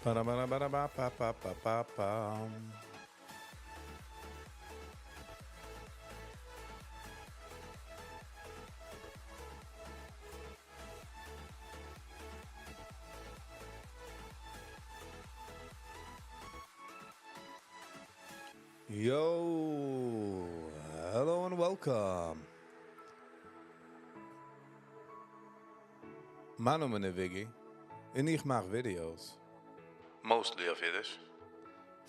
Ba-da-ba-da-ba-da-ba-ba-ba-ba-ba. Yo, hello and welcome. מיין נאמען איז Viggy, און איך מאך videos. Mostly אויף אידיש.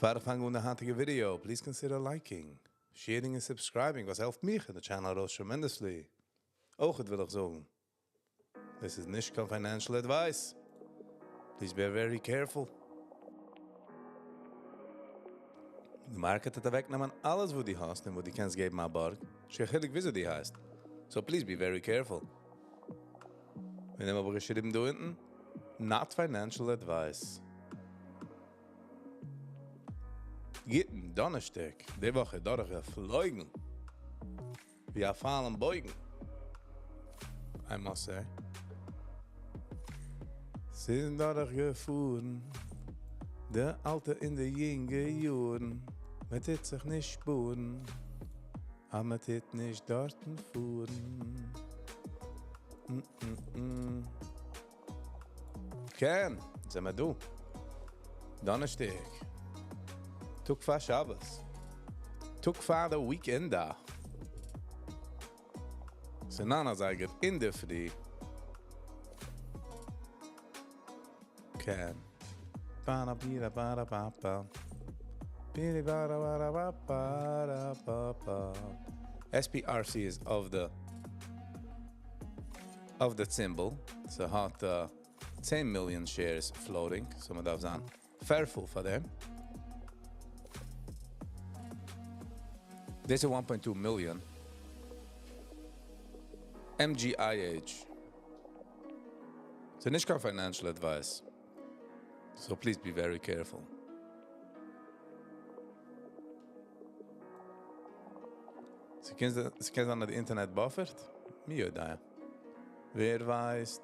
פאר איך פאנג אן די היינטיגע video, please consider liking, sharing און subscribing, וואס העלפט מיך און די channel ארויס tremendously. אויך וויל איך זאגן, דאס איז נישט קיין financial advice. Please be very careful. די market וועט אוועקנעמען אלעס וואס דו האסט און וואס דו קענסט געבן א בארג. נישט קיין חילוק וויאזוי דו הייסט. So please be very careful. מיר נעמען אבער געשריבן דא אונטן, not financial advice. גוטן דאנערשטאג, די וואך איז דורכגעפלויגן. ווי א פייל און בויגן. I must say. זענען דורכגעפארן, די אלטע און די יונגע יארן. מען טוט זיך נישט שפארן, אבער מען טוט נישט דארטן פארן. כן, זענען מיר דא. דאנערשטאג. טאג פאר שבת. טאג פאר די weekend דא. ס'איז 9 אזייגער אינדערפרי. כן. Ba ba ba ba ba. Bidi ba da ba da ba ba da ba ba. SPRC is of the symbol. ס'האט 10 million shares floating. So מען דארף זיין careful פאר דעם. This is 1.2 million. MGIH. ס'איז נישט קיין financial advice. So please be very careful. ס'קען זיין אז די אינטערנעט buffert? מי יודע. ווער ווייסט?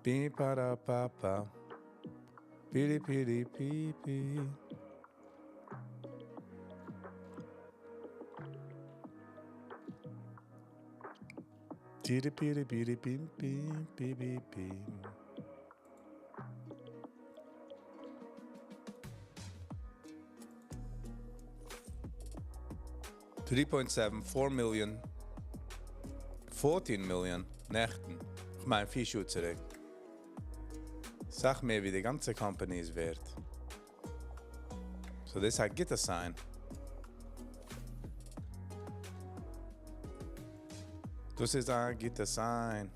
Pi pa da pa pa. Piri piri pi pi. Tiri piri piri pim pim pi pi pim. 3.7, 4 million, 14 million נעכטן. איך מיין, 4 שעה צוריק. אסאך מער ווי די גאנצע company איז ווערט. So דאס איז א גוטע sign. דאס איז א גוטע sign.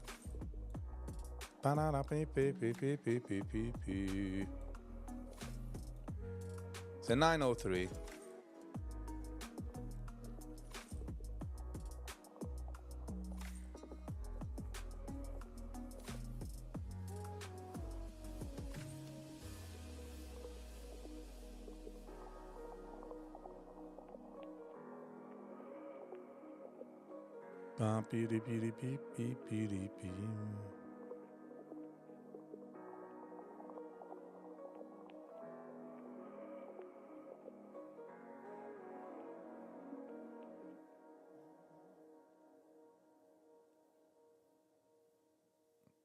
Banana pi pi pi pi pi pi pi pi. It's 9:03. Ba pi di pi di pi pi pi di pi.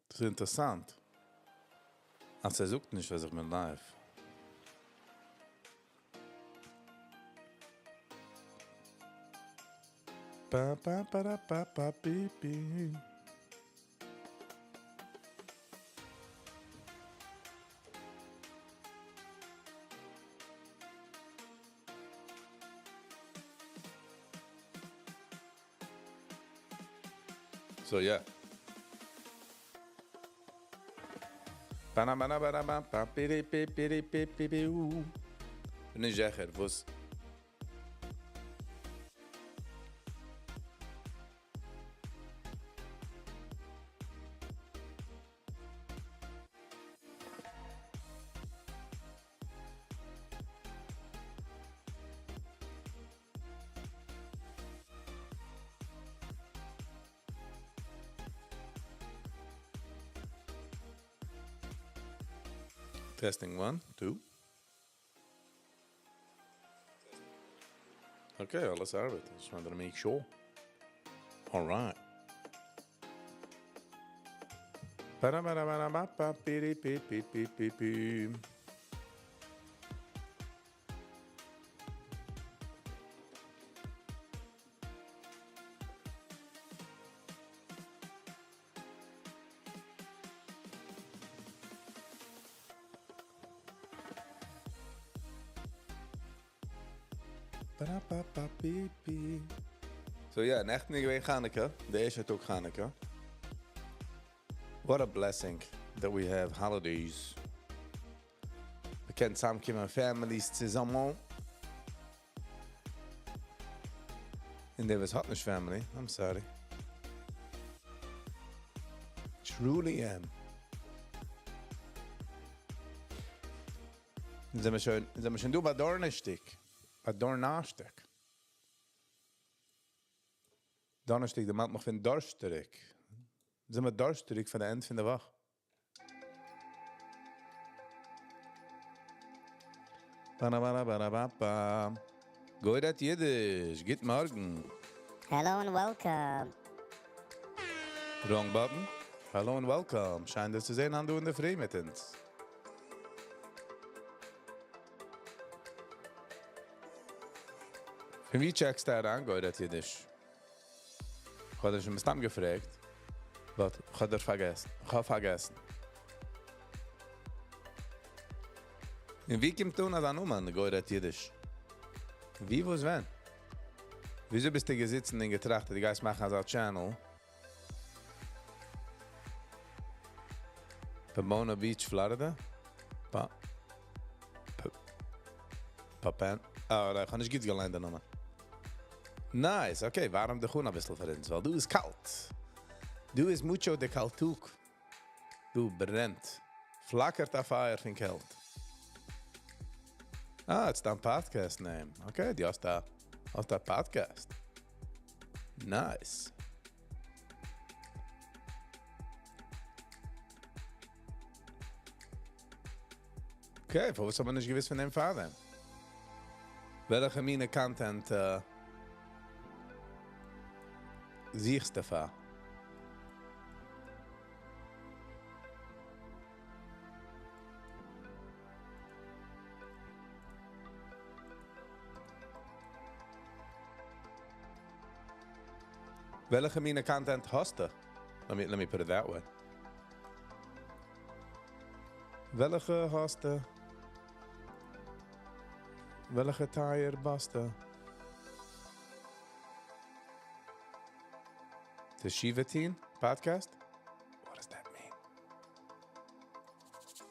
דאס איז אינטערעסאנט. אז ער זאגט נישט, אז איך בין live. Ba ba ba da ba ba bi bi. So yeah. Ba na ba na ba na ba ba bi di bi bi di bi bi bi u. בין נישט זיכער, וואס Testing one, two. Okay, אלעס ארבעט. Just wanted to make sure. All right. So yeah, נעכטן איז געווען חנוכה, די ערשטע טאג חנוכה. What a blessing that we have holidays. מ'קען צוזאמקומען families צוזאמען. און דער וואס האט נישט family, I'm sorry. Truly am. זעמיר שוין, זעמיר שוין דא ביי דאנערשטאג. ביי דאנערשטאג. דאנערשטאג דערמאנט מיך פון דארשטריג. זעמיר דארשטריג פאר די ענד פון די וואך. Ba-da-ba-da-ba-da-ba-ba. גוי רעדט אידיש, גוט מארגן. Hello and welcome. Wrong button. Hello and welcome. שיין דיך צו זען, היינט דא אין דער פרי מיט אונז. פון וואו טשעקסטו אריין, גוי רעדט אידיש? איך האב דיר שוין מסתם געפרעגט, but איך האב דיר פארגעסן. איך האב פארגעסן. און ווי קומט אן אזא נאמען, גוי רעדט אידיש? ווי, וואס, ווען? וויאזוי ביסטו געזיצן און געטראכט, דו גייסט מאכן אזא channel? Pomona Beach, Florida? Pa Papan? אה, איך האב נישט גוט געליינט דער נאמען. Nice, okay, ווארעם דיך אן א ביסל פאר אונז, ווייל דא איז קאלט. דא איז mucho de קאלטוק. דא ברענט. פלאקערט א פייער פון קעלט. Ah, it's דיין podcast name. Okay, דו האסט א, האסט א podcast. Nice. Okay, פארוואס האט מען נישט געוואוסט פון דעם פארדעם? וועלכע מינע content זוכסטו פאר? וועלכע מינע content האסטו? Let me, let me put it that way. וועלכע האסטו? וועלכע tire ביסטו? The Shiva Teen podcast? What does that mean?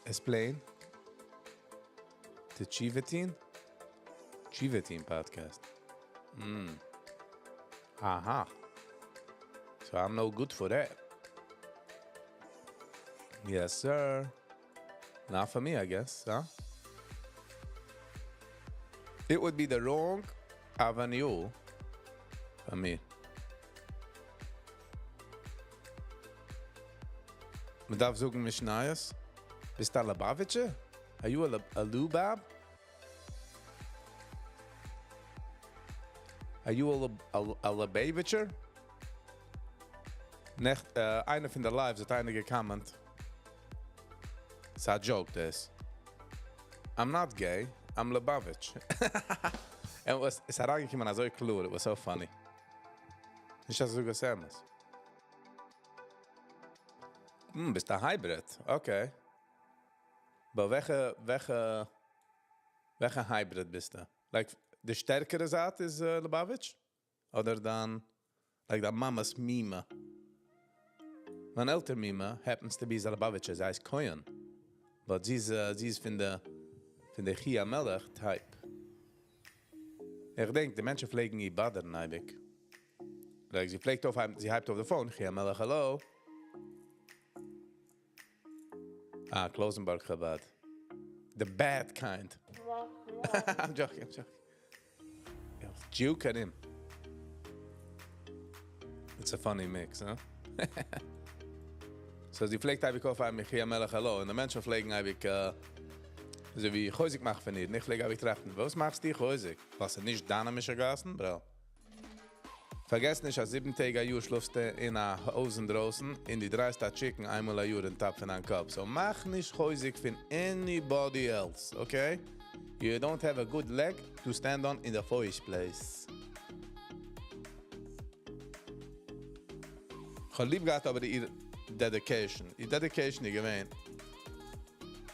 Explain. The Shiva Teen? Shiva Teen podcast. Aha. So I'm no good for that. Yes, sir. Not for me, I guess, huh? It would be the wrong avenue for me. מען דארף זאגן משניות? ביסט א Lubavitcher? Are you a, a Lubab? Are you a, a, a Lubavitcher? נעכט, איינער פון די lives האט איינער גע-comment. It's a joke, this. I'm not gay, I'm Lubavitch. And was, עס איז אריינגעקומען אזוי קלאר, it was so funny. נישט אז דו זאגסט אמת. ביסט א hybrid, okay. But וועלכע, וועלכע, וועלכע hybrid ביסטו? Like, די שטערקערע זייט איז Lubavitch? אדער דיין, like דיין מאמע'ס מומע? מיין עלטער מומע happens to be a Lubavitcher, זי הייסט Cohen. But זי איז, זי איז פון די, פון די חייא מלך type. איך געדענק, די מענטשן פלעגן איר באדערן, אייביג. Like, זי פלעגט אויף, זי הייבט אויף די phone, חייא מלך, hello. Ah, Klosenberg Chabad. The bad kind. I'm joking, I'm joking. Jew him. It's a funny mix, huh? So זי פלעגט אייביג אויפהייבן חייא מלך hello, און די מענטשן פלעגן אייביג, אזוי ווי חוזק מאכן פון איר, און איך פלעג אייביג טראכטן, וואס מאכסטו חוזק? ווייל ס'איז נישט דיינע משוגעת'ן? בראו. פארגעס נישט אז זיבן טעג א יאר שלאפסטו אין א הויז אינדרויסן, און דו דרייסט א chicken איינמאל א יאר אין טאפ פון דיין קאפ, so מאך נישט חוזק פון anybody else, okay? You don't have a good leg to stand on in the first place. כ'האב ליב געהאט אבער איר dedication. איר dedication איז געווען,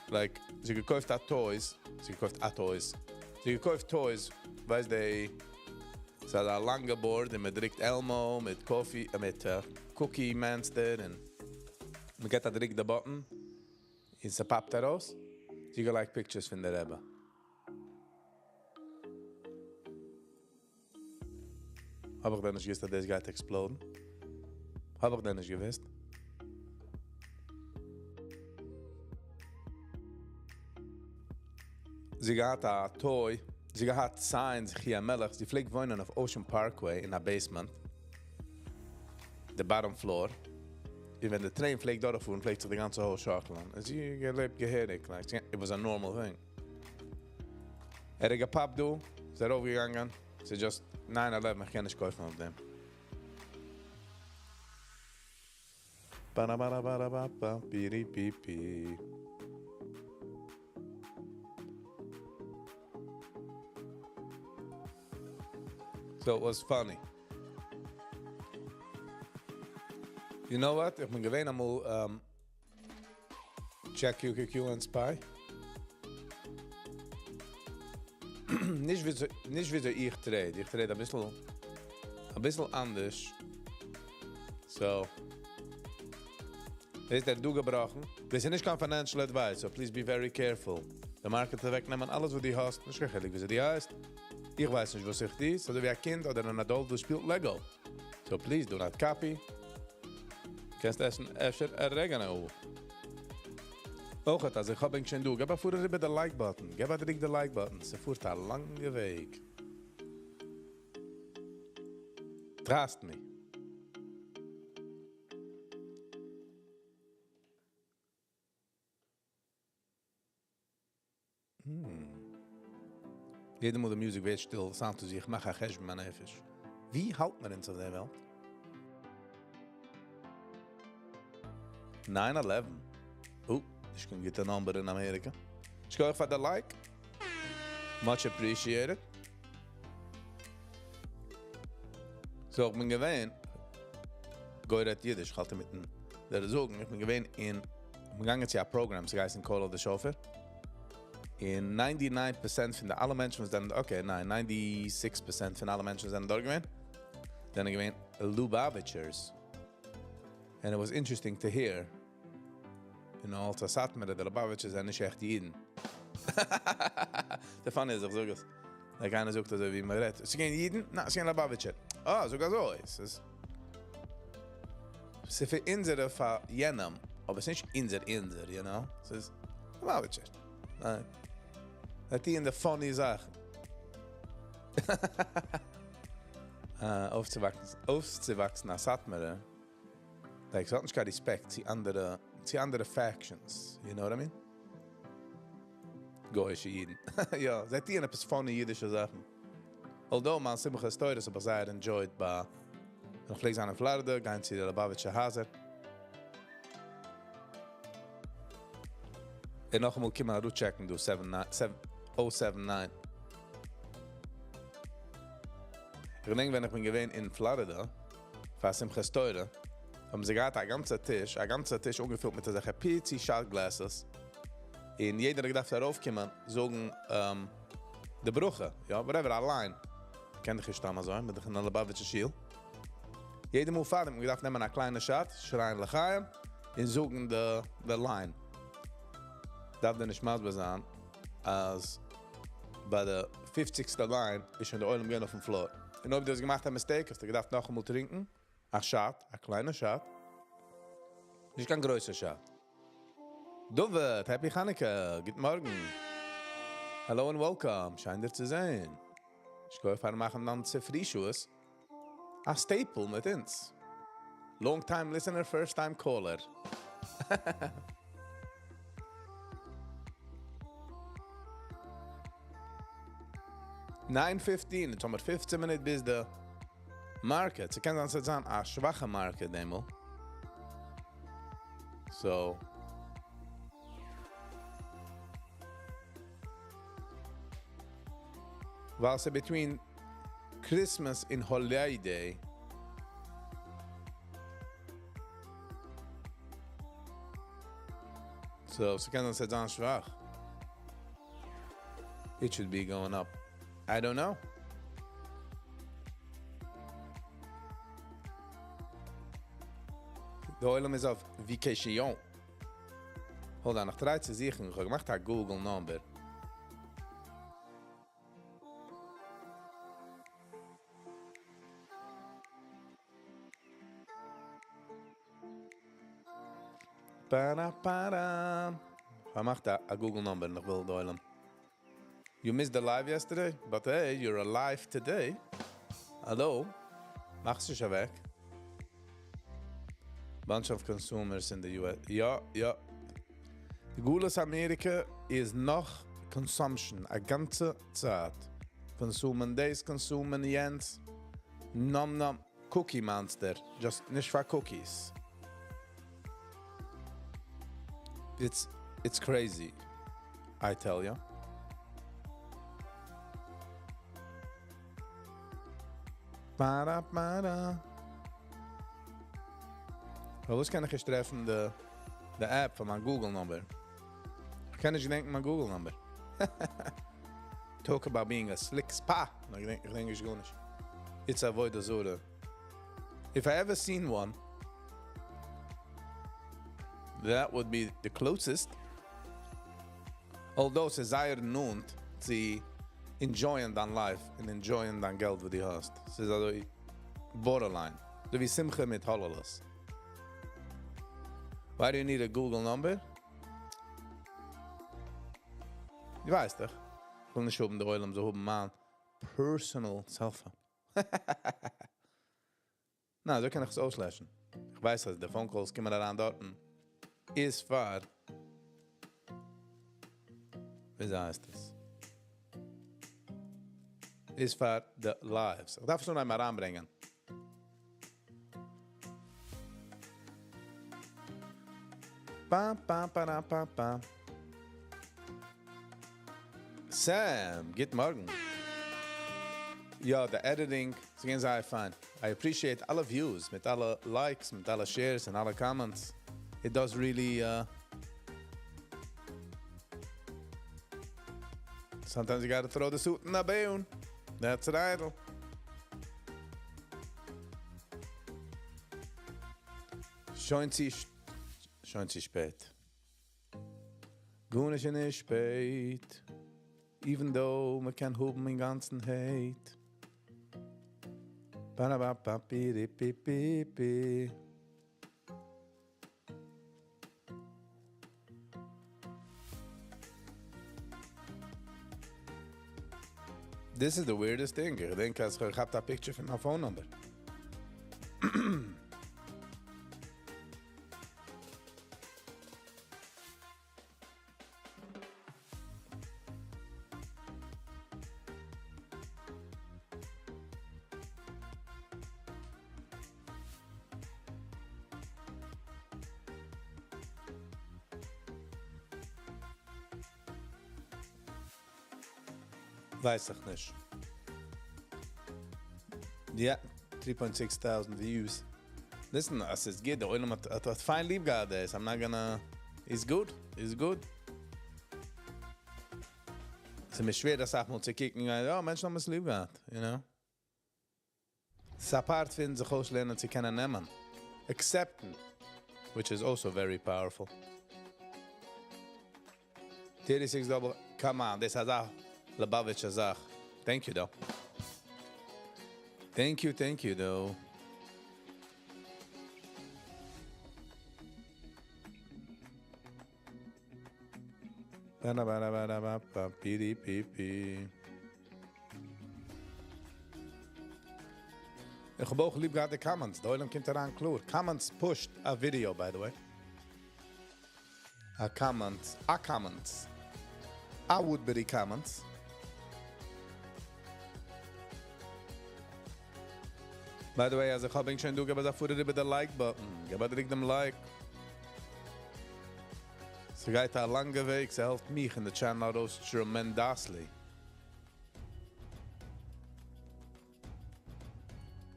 like, זי האט געקויפט א toys, זי האט געקויפט א toys, זי האט געקויפט toys, ווייסט די, ס'איז אזא לאנגע board און מ'דריקט Elmo מיט coffee, מיט Cookie Monster און מ'געט א דריק די button און ס'פאפט ארויס. זי האט געלייגט pictures פון די רבי. האב איך דען נישט געוואוסט אז דאס גייט explode ן? האב איך דען נישט געוואוסט? זי געהאט א toy, זי געהאט signs זכי המלך, זי פלעגט וואוינען אויף Ocean Parkway אין א basement, די bottom floor, און ווען די train פלעגט דורכפארן פלעגט זיך די גאנצע הויז שאקלען, און זי האט געלעבט געהעריג, like it was a normal thing. ער האט געפאפט דא, איז ארויפגעגאנגען, ס'איז just nine eleven איך קען נישט קויפן אויף דעם. באראבאראבאראבאפא פירי פי פי. So it was funny. You know what? איך בין געווען אמאל check QQQ and SPY. נישט וויאזוי, נישט וויאזוי איך trade. איך trade אביסל, אביסל אנדערש. So, דאס איז דער דא געבראכן. דאס איז נישט קיין financial advice, so please be very careful. די market וועט אוועקנעמען אלעס וואס דו האסט, נישט קיין חילוק וויאזוי דו הייסט. איך ווייס נישט וואס איך טו, ס'איז אזוי ווי א קינד אדער אן adult וואס שפילט Lego. So please do not copy. קענסט עסן אפשר oregano. אויך אז איך האב ענק שוין דא, געב א פאר אריבער די like button, געב א דריק די like button, ס'פארט א לאנגע וועג. Trust me. יעדע מאל די music ווערט שטיל, sound עס ווי איך מאך א חשבון הנפש. ווי האלט מען אונז אויף דער וועלט? Nine eleven. או, נישט קיין גוטע number אין אמעריקע. שכוח פאר די like. Much appreciated. So, איך בין געווען, גוי רעדט אידיש, איך האלט אינמיטן דער זאגן, איך בין געווען אין, איך בין געגאנגען צו א program, ס'געהייסן קול of the שופר. און ninety nine percent פון די אלע מענטשן וואס זענען, okay, ניין, ninety six percent פון אלע מענטשן וואס זענען דארט געווען, זענען געווען Lubavitchers. And it was interesting to hear, you know, אלס א סאטמארער, די Lubavitchers זענען נישט עכט אידן. די funny איז, איך זאג עס, like איינער זאגט אזוי ווי מען רעדט, ס'געווען אידן? ניין, ס'געווען Lubavitcher. אה, זאג אזוי, ס'איז ס'איז פאר אונזערע, פאר יענעם, אבער ס'איז נישט אונזער אונזער, you know, ס'איז Lubavitcher. ניין. זיי טוען די funny זאכן. אויפצואוואקסן, אויפצואוואקסן א סאטמארער, like ס'האט נישט קיין respect צו אנדערע, צו אנדערע factions, you know what I mean? גוי'אישע אידן. יא, זיי טוען עפעס funny אידישע זאכן. Although מיין שמחת תורה האב איך זייער enjoyed ביי, ווען איך פלעג זיין אין פלארידע, גיין צו די ליובאוויטשער הייזער. און נאכאמאל קומען אראפטשעקן דא seven nine, seven, oh seven nine. איך געדענק ווען איך בין געווען אין פלארידע פאר שמחת תורה, האבן זיי געהאט א גאנצע טיש, א גאנצע טיש אנגעפילט מיט אזעלכע פיצי shot glasses, און יעדער האט געדארפט ארויפקומען זאגן די ברכה, יא, whatever, א line. קען דיך נישט סתם אזוי, מ'איז דאך אין א ליובאוויטשער שול. יעדע מאל פארדעם האט מען געדארפט נעמען א קליינע shot, שרייען לחיים, און זאגן די line. דארף דיר נישט מסביר זיין אז ביי די פופציגסטע line איז שוין די עולם געווען אויפן floor. און אויב דו האסט געמאכט א mistake האסטו געדארפט נאכאמאל טרינקען א shot, א קליינע shot, נישט קיין גרויסע shot. דוד, happy חנוכה, גוט מארגן. Hello and welcome, שיין דיר צו זען. שכוח פארן מאכן דיין צופרי שעות א staple מיט אונז. Long time listener, first time caller. 9:15, יעצט האבן מיר 15 מינוט ביז די market. ס'קען זיין ס'וועט זיין א שוואכע market דעמאלט. So ווייל ס'איז between Christmas and holiday. So, ס'קען זיין ס'וועט זיין שוואך. It should be going up. I don't know. די עולם איז אויף vacation. Hold on, איך try צו זוכן. איך האב געמאכט א Google number. Para para. איך האב געמאכט א Google number און איך וויל די עולם. You missed the live yesterday, but hey, you're alive today. Hello? מאכסט זיך אוועק? Bunch of consumers in the US. יא, יא. די גלות אמעריקע איז נאך consumption, א גאנצע צייט. Consume דאס, consume יענץ. Nom nom. Cookie Monster. Just נישט פאר cookies. It's crazy. I tell you. Para, para. וואו קען איך נישט טרעפן די app פון מיין Google number? איך קען נישט געדענקען מיין Google number. Talk about being a slick spa. איך געדענק נישט גארנישט. It's עבודה זרה. If I ever seen one, that would be the closest. Although ס'איז זייער נאנט צו enjoying דיין life און enjoying דיין געלט וואס דו האסט. ס'איז אזוי borderline. אזוי ווי שמחה מיט הוללות. Why do you need a Google number? דו ווייסט דאך. איך וויל נישט האבן די עולם זאל האבן מיין personal cell phone. נא, אזוי קען איך עס אויסלעשן. איך ווייס, אז די phone calls קומען אריין דארט. איז פאר. ווי הייסט עס? איז פאר די lives. איך דארף עס נאר איינמאל אריינברענגען. Pa, pa, pa, da, pa, pa. Sam, גוט מארגן. יא, the editing איז געווען זייער פיין. I appreciate אלע views, מיט אלע likes, מיט אלע shares און אלע comments. It does really. Sometimes you gotta throw the suit in the bin. That's right. שוין צו שוין צו שפעט. גארנישט איז נישט שפעט. Even though מען קען האבן דעם גאנצן hate. Ba ba ba pi ri pi pi pi. This is the weirdest thing. איך דענק, אז איך האב א picture פון מיין phone number. ווייס איך נישט. Yeah, 3.6 thousand views. Listen, עס איז גוט. דער עולם האט פיין ליב געהאט דאס. I'm not gonna. It's good. It's good. עס איז מיר שווער, דאס אמאל צו קוקן. יא, מענטשן האבן עס ליב געהאט, you know. ס'איז א part פון זיך אויסלערנען צו קענען נעמען. Accepting, which is also very powerful. 36 double, come on, דאס איז א Lubavitcher זאך. Thank you, though. Thank you, thank you, though. Ba ba ba ba ba ba pi pi pi. איך האב אויך ליב געהאט די comments. דער עולם קומט אריין קלאר. Comments pushed a video, by the way. A comment. A comments. A Woodbury comments. By the way, אז איך האב ענק שוין דא, געב א פאר איבער די like button. געב א דריק דעם like. ס'גייט א לאנגע וועג, ס'העלפט מיך און די channel ארויס tremendously.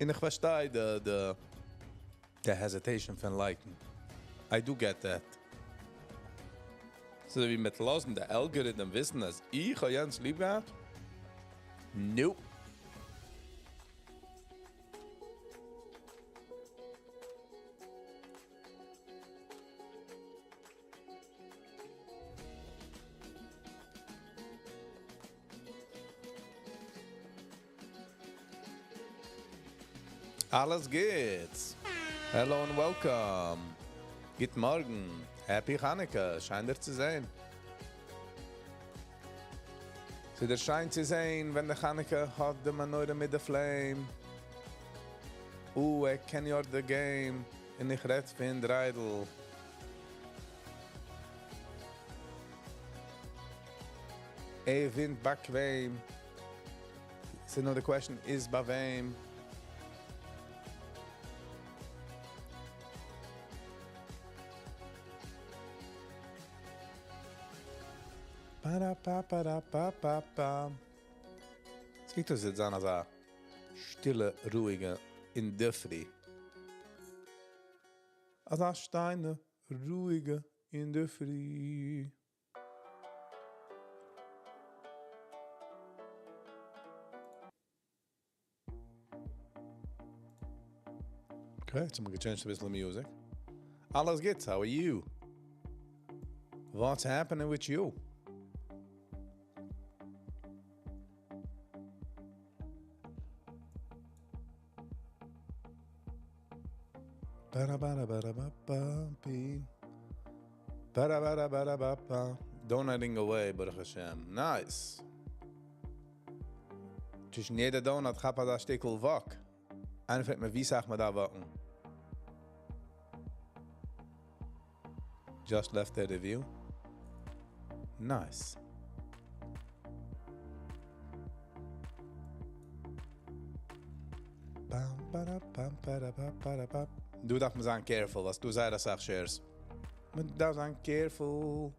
און איך פארשטיי די די די hesitation פון like ן. I do get that. אזוי ווי מיט לאזן די algorithm וויסן אז איך האב יענץ ליב געהאט? Nope. אלעס גוטס! Hello and welcome! גוט מארגן! Happy Hanukkah! שיין דיר צו זען! ס'איז דיר שיין צו זען ווען די חנוכה האט די מנורה מיט די flame. אה, ער קען יא די game, און איך רעד פון דריידל. ער וואוינט באקוועם. So now the question is ביי וועם? פארא-פא-פארא-פא-פא-פא. עס קוקט אויס עס וועט זיין אזא שטילע רואיגע אינדערפרי. אזא שטיינע רואיגע אינדערפרי. Okay, יעצט האבן מיר גע change ט אביסל music. אלעס גוט, how are you? What's happening with you? Ba-da-ba-da-ba-da-ba-ba-bi. Ba-da-ba-da-ba-da-ba-ba. Donating away, ברוך השם. Nice. צווישן יעדע donut כאפ א שטיקל walk. איינער פרעגט מיר, ווי סאך מען דארף walk ן? Just left a review. Nice. Bam, ba, bam, ba, ba, ba, ba. דא דארף מען זיין careful, וואס דא זייער אסאך shares. מען דארף זיין careful.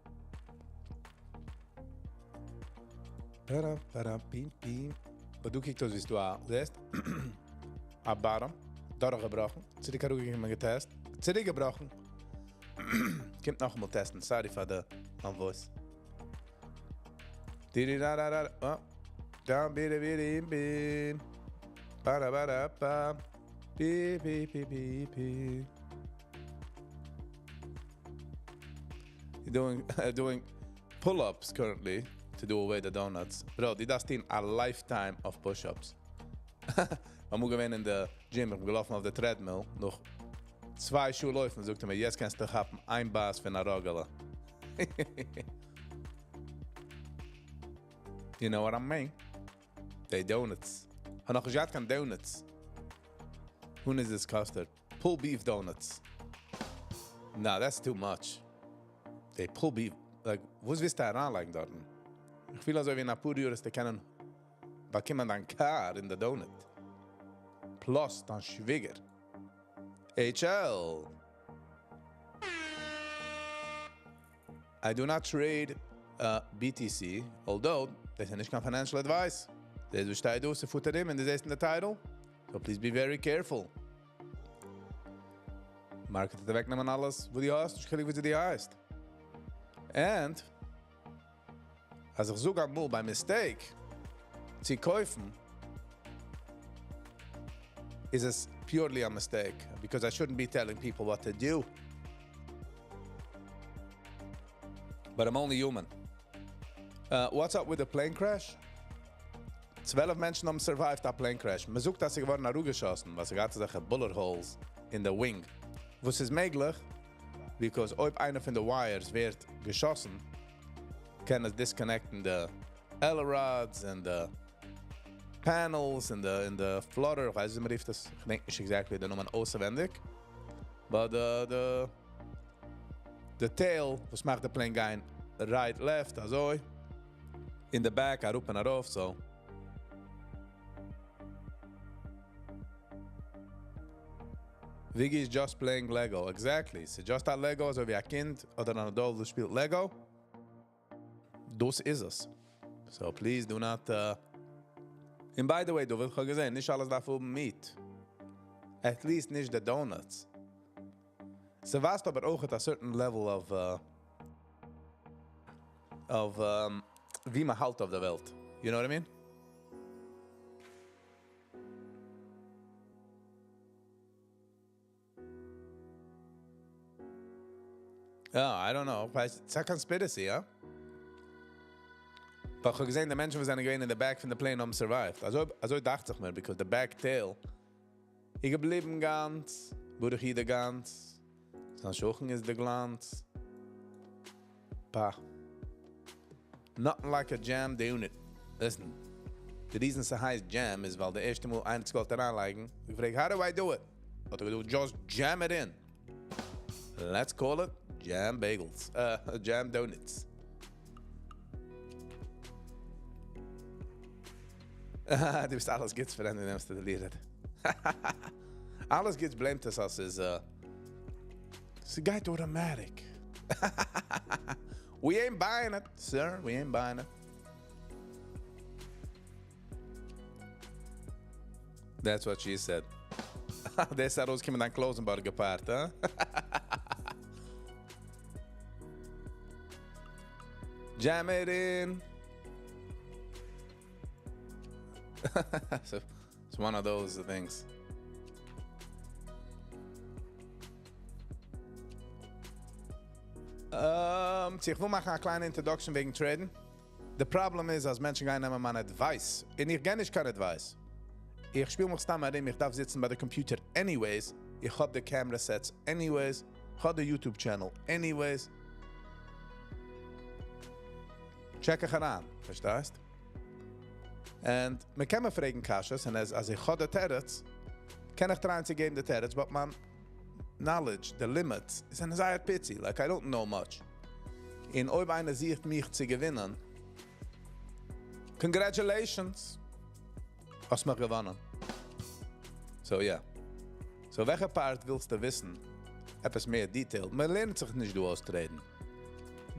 Para, para, pim, pim. אבער דא קוקט אויס, ווי דו זעסט. א bottom. דורכגעבראכן. צוריק אראפגעגאנגען, גע test. צוריקגעבראכן. קומט נאכאמאל test ן. Sorry for the voice. Di da da da. Oh. Down, bi bi bi. Ba da ba da ba. Bi bi bi bi bi. You're doing doing pull-ups currently to do away the donuts. Bro, די דארפסט טון a lifetime of push-ups. אמאל געווען אין די gym, איך בין געלאפן אויף די treadmill, נאך צוויי שעה לויפן, זאגט ער מיר, יעצט קענסטו כאפן איין בייס פון א ראגעלע. You know what I mean? The donuts. האב נאך נישט געהאט קיין donuts. Who is this custard? Pulled beef donuts. Nah, that's too much. They pulled beef, like, וואס ווילסטו אריינלייגן דארטן? איך פיל אזוי ווי אין א פאר יאר וועסטו קענען באקומען דיין car אין די donut. Plus דיין שוויגער. HL. I do not trade BTC, although דאס איז נישט קיין financial advice. דאס וואס שטייט דא, ס'פוט ארום און דאס איז אין די title. So please be very careful. Market וועט אוועקנעמען אלעס, וואס דו האסט, נישט קיין חילוק ווי דו הייסט. And אז איך זאג אמאל by mistake צו קויפן, איז עס purely a mistake because I shouldn't be telling people what to do. But I'm only human. What's up with the plane crash? 12 מענטשן האבן survived א plane crash. מען זאגט, אז זיי געווארן אראפגעשאסן, ווייל ס'געהאט אזעלכע bullet holes in the wing. וואס איז מעגליך, because אויב איינער פון די wires ווערט געשאסן, קען עס disconnect ן the ailerons and the panels and the flutter, איך ווייס נישט ווי מען רופט עס, איך געדענק נישט exactly די נאמען אויסנווייניג. But the tail, וואס מאכט די plane גיין right, left, אזוי. In the back, אראפ און ארויף, so. Viggy is just playing Lego. Exactly. ס'איז just א Lego, אזוי ווי א קינד אדער אן adult וואס שפילט Lego. דאס איז עס. So please do not... And by the way, דו ווילסט געזען, נישט אלעס דארף האבן meat. At least נישט די donuts. ס'ווייזט אבער אויך at a certain level of of ווי מען האלט אויף דער וועלט. You know what I mean? Oh, I don't know. It's a conspiracy, huh? But איך האב געזען, די מענטשן וואס זענען געווען in the back פון די plane האבן survived. אזוי, אזוי דאכט זיך מיר, because the back tail איז געבליבן גאנץ, ברוך יעדער גאנץ. זיין שכן איז דער גלאנץ. Pa. Nothing like a jam donut. Listen, the reason ס'הייסט jam איז ווייל די ערשטע מאל איינער האט געוואלט אריינלייגן, געפרעגט, how do I do it? האט ער געזאגט, just jam it in. Let's call it jam bagels. Jam donuts. דו ביסט אלעס גוטס friend, נעמסטו די לידער. אלעס גוטס blame ט עס אז ס'איז, ס'גייט automatic. We ain't buying it, sir. We ain't buying it. That's what she said. דאס איז ארויסגעקומען דיין קלויזנבורגער part, huh? Jam it in. So, it's one of those things. איך וויל מאכן א קליינע introduction וועגן trading. The problem איז, אז מענטשן גייען נעמען מיין advice. און איך גיב נישט קיין advice. איך שפיל מיך סתם ארום, איך דארף זיצן ביי די computer anyways. איך האב די camera sets anyways. איך האב די YouTube channel anyways. Check איך אריין, פארשטייסט? And מען קען מיר פרעגן קשיות, און אז איך האב די תירוץ, קען איך try ען צו געבן די תירוץ, but מיין knowledge, the limits, זענען זייער פיצי, like I don't know much. און אויב איינער זוכט מיך צו געווינען, congratulations! האסט מיך געוואונען. So yeah. So וועלכע part ווילסטו וויסן? עפעס מער detailed. מען לערנט זיך נישט דא אויס trade ן.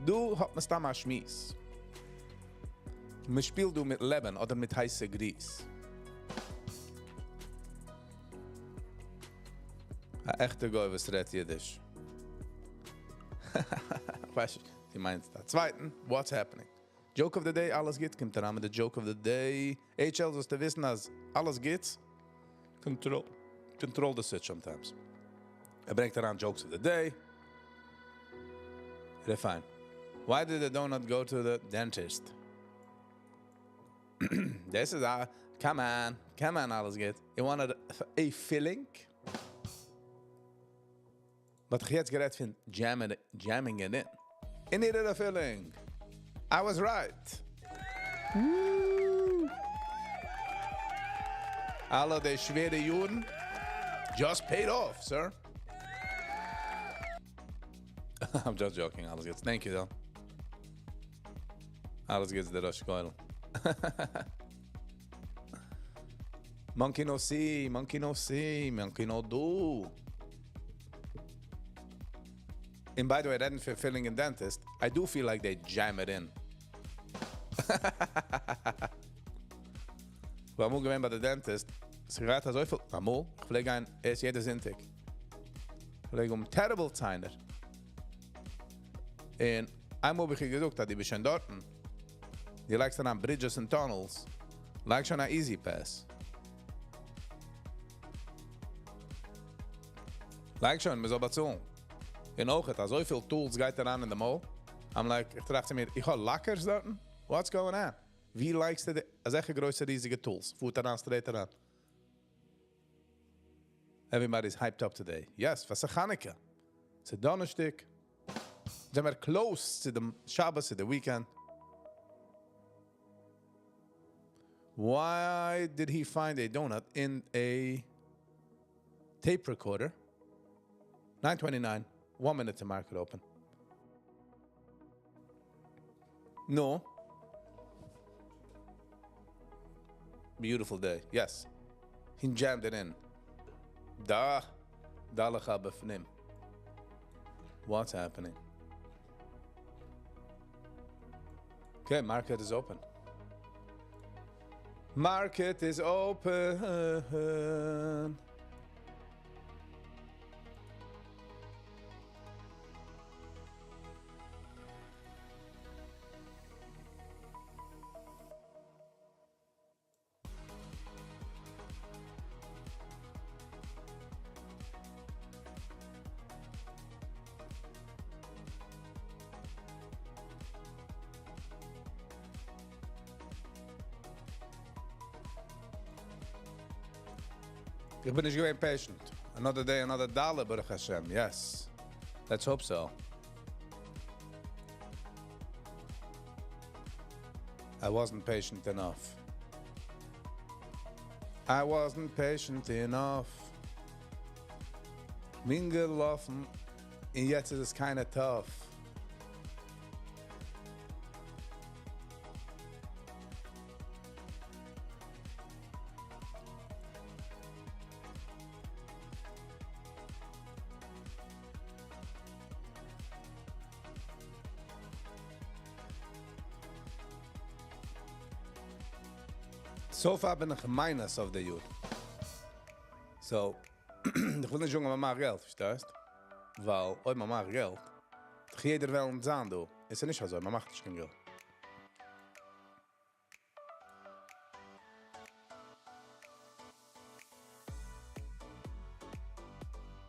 דא האט מען סתם א שמועס. מען שפילט דא מיט לעבן אדער מיט הייסע grease. א עכטע גוי וואס רעדט אידיש. ווייסט, דו מיינסט א צווייטן? What's happening? Joke of the day, אלעס גוט, קומט אריין מיט די joke of the day. HL זאלסטו וויסן אז אלעס גוט. Control, control the switch sometimes. ער ברענגט אריין jokes of the day. Refine. Why did the donut go to the dentist? This is a, come on, come on, אלעס גוט. You wanted a filling? But איך יעצט גערעדט פון jamming, jamming it in. It needed a filling. I was right. Woo. אלע די שווערע יארן just paid off, sir. I'm just joking, אלעס גוט. Thank you, though. אלעס גוט, דער ראש כולל. Monkey no see, monkey no see, monkey no do. And by the way, רעדן פון filling and dentist, I do feel like they jam it in. כ'בין אמאל געווען ביי די dentist, ס'געהאט אזוי פיל, אמאל, איך פלעג גיין, ערשט יעדע זונטאג. פלעג האבן terrible ציינער. און איינמאל האב איך געזאגט, אז דו ביסט שוין דארטן, דו לייגסט אריין bridges and tunnels, לייג שוין א E-ZPass. לייג שוין, מען זאל באצאלן. און אויך, אזוי פיל tools גייט אריין אין די מויל. I'm like, איך טראכט צו מיר, איך האב לאקערס דארטן? What's going on? ווי לייגסטו די, אזעלכע גרויסע ריזיגע tools? פארט אריין, straight אריין. Everybody's hyped up today. Yes, וואס איז חנוכה? ס'איז דאנערשטאג. זענען מיר close צו דעם שבת, צו די weekend. Why did he find a donut in a tape recorder? 9:29, 1 minute to market open. No. Beautiful day. Yes. He jammed it in. Duh. דע לך בפנים. What's happening? Okay, market is open. Market is open. איך בין נישט געווען patient. Another day, another dollar, ברוך השם. Yes. Let's hope so. I wasn't patient enough. I wasn't patient enough. בין געלאפן און יעצט איז עס kinda tough. So far בין איך minus of the year. So, איך וויל נישט זאגן, מען מאכט געלט, פארשטייסט? ווייל, אויב מען מאכט געלט, יעדער וויל זיין דא. איז נישט אזוי, מען מאכט נישט קיין געלט.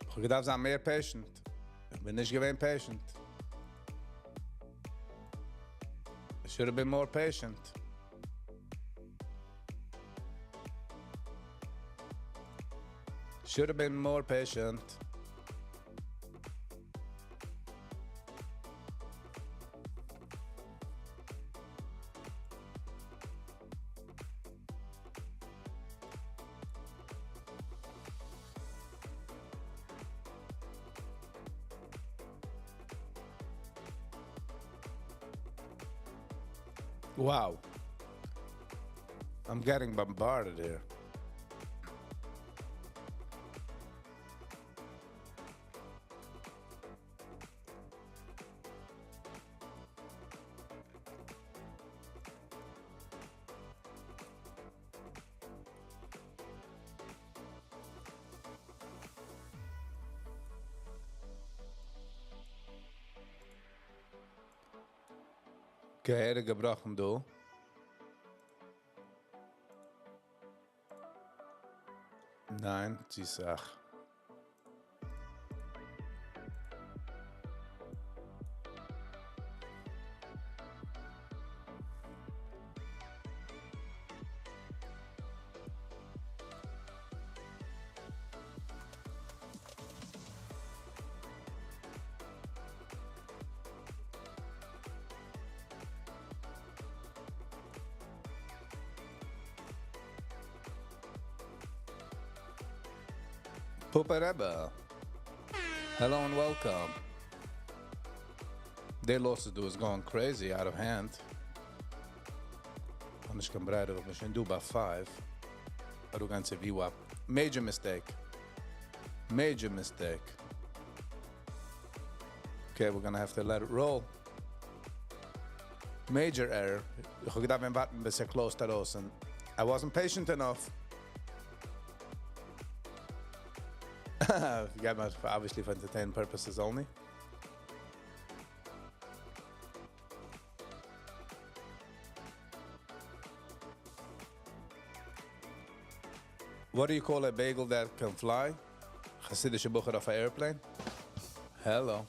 איך האב געדארפט זיין מער patient. איך בין נישט געווען patient. I should have been more patient. Should have been more patient. Wow. I'm getting bombarded here. Okay, געבראכן דא. ניין, צו סאך. Pupa Rebbe. Hello and welcome. Their losses דא is going crazy out of hand. און איך קען ברייטער, מיר שוין דא ביי 5. אבער דו גאנצע VWAP. Major mistake. Major mistake. Okay, we're gonna have to let it roll. Major error. איך האב געדארפט ווארטן ביז ער closed ארויס and I wasn't patient enough. Yeah, obviously for entertainment purposes only. What do you call a bagel that can fly? חסידישע בחור אויף an airplane? Hello.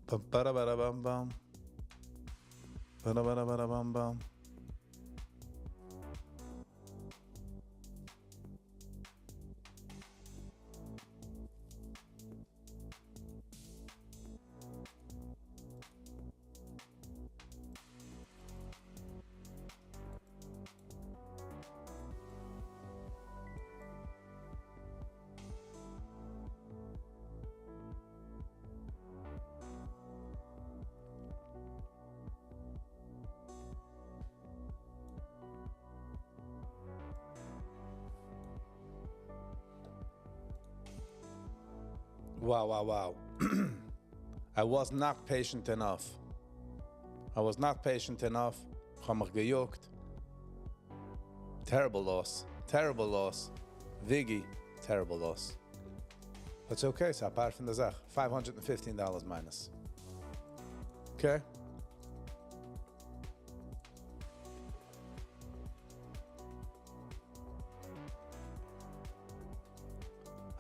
Bum, ba, ba, bum, bum. Ba, ba, ba, bum, bum. Wow, wow, wow. I was not patient enough. I was not patient enough. איך האב מיך געיאגט. Terrible loss. Terrible loss. Viggy, terrible loss. But it's okay, ס'איז א part פון די זאך. $515 minus. Okay?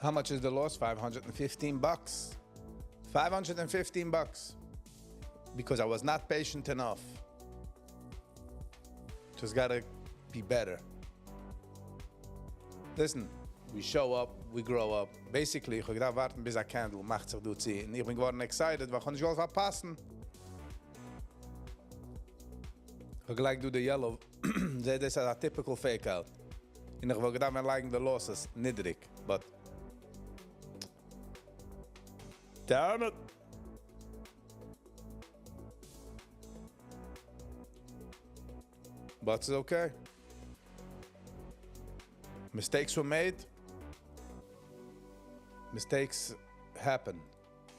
How much is the loss? 515 bucks. 515 bucks. Because I was not patient enough. Just gotta be better. Listen, we show up, we grow up. Basically, איך האב געדארפט ווארטן ביז א candle מאכט זיך דא צו. און איך בין געווארן excited, ווייל איך האב נישט געוואלט פארפאסן. איך האב געלייגט דא די yellow. זע, דאס איז א typical fake out. און איך וואלט געדארפט ווען לייגן די losses נידריג. But damn it! But it's okay. Mistakes were made. Mistakes happen.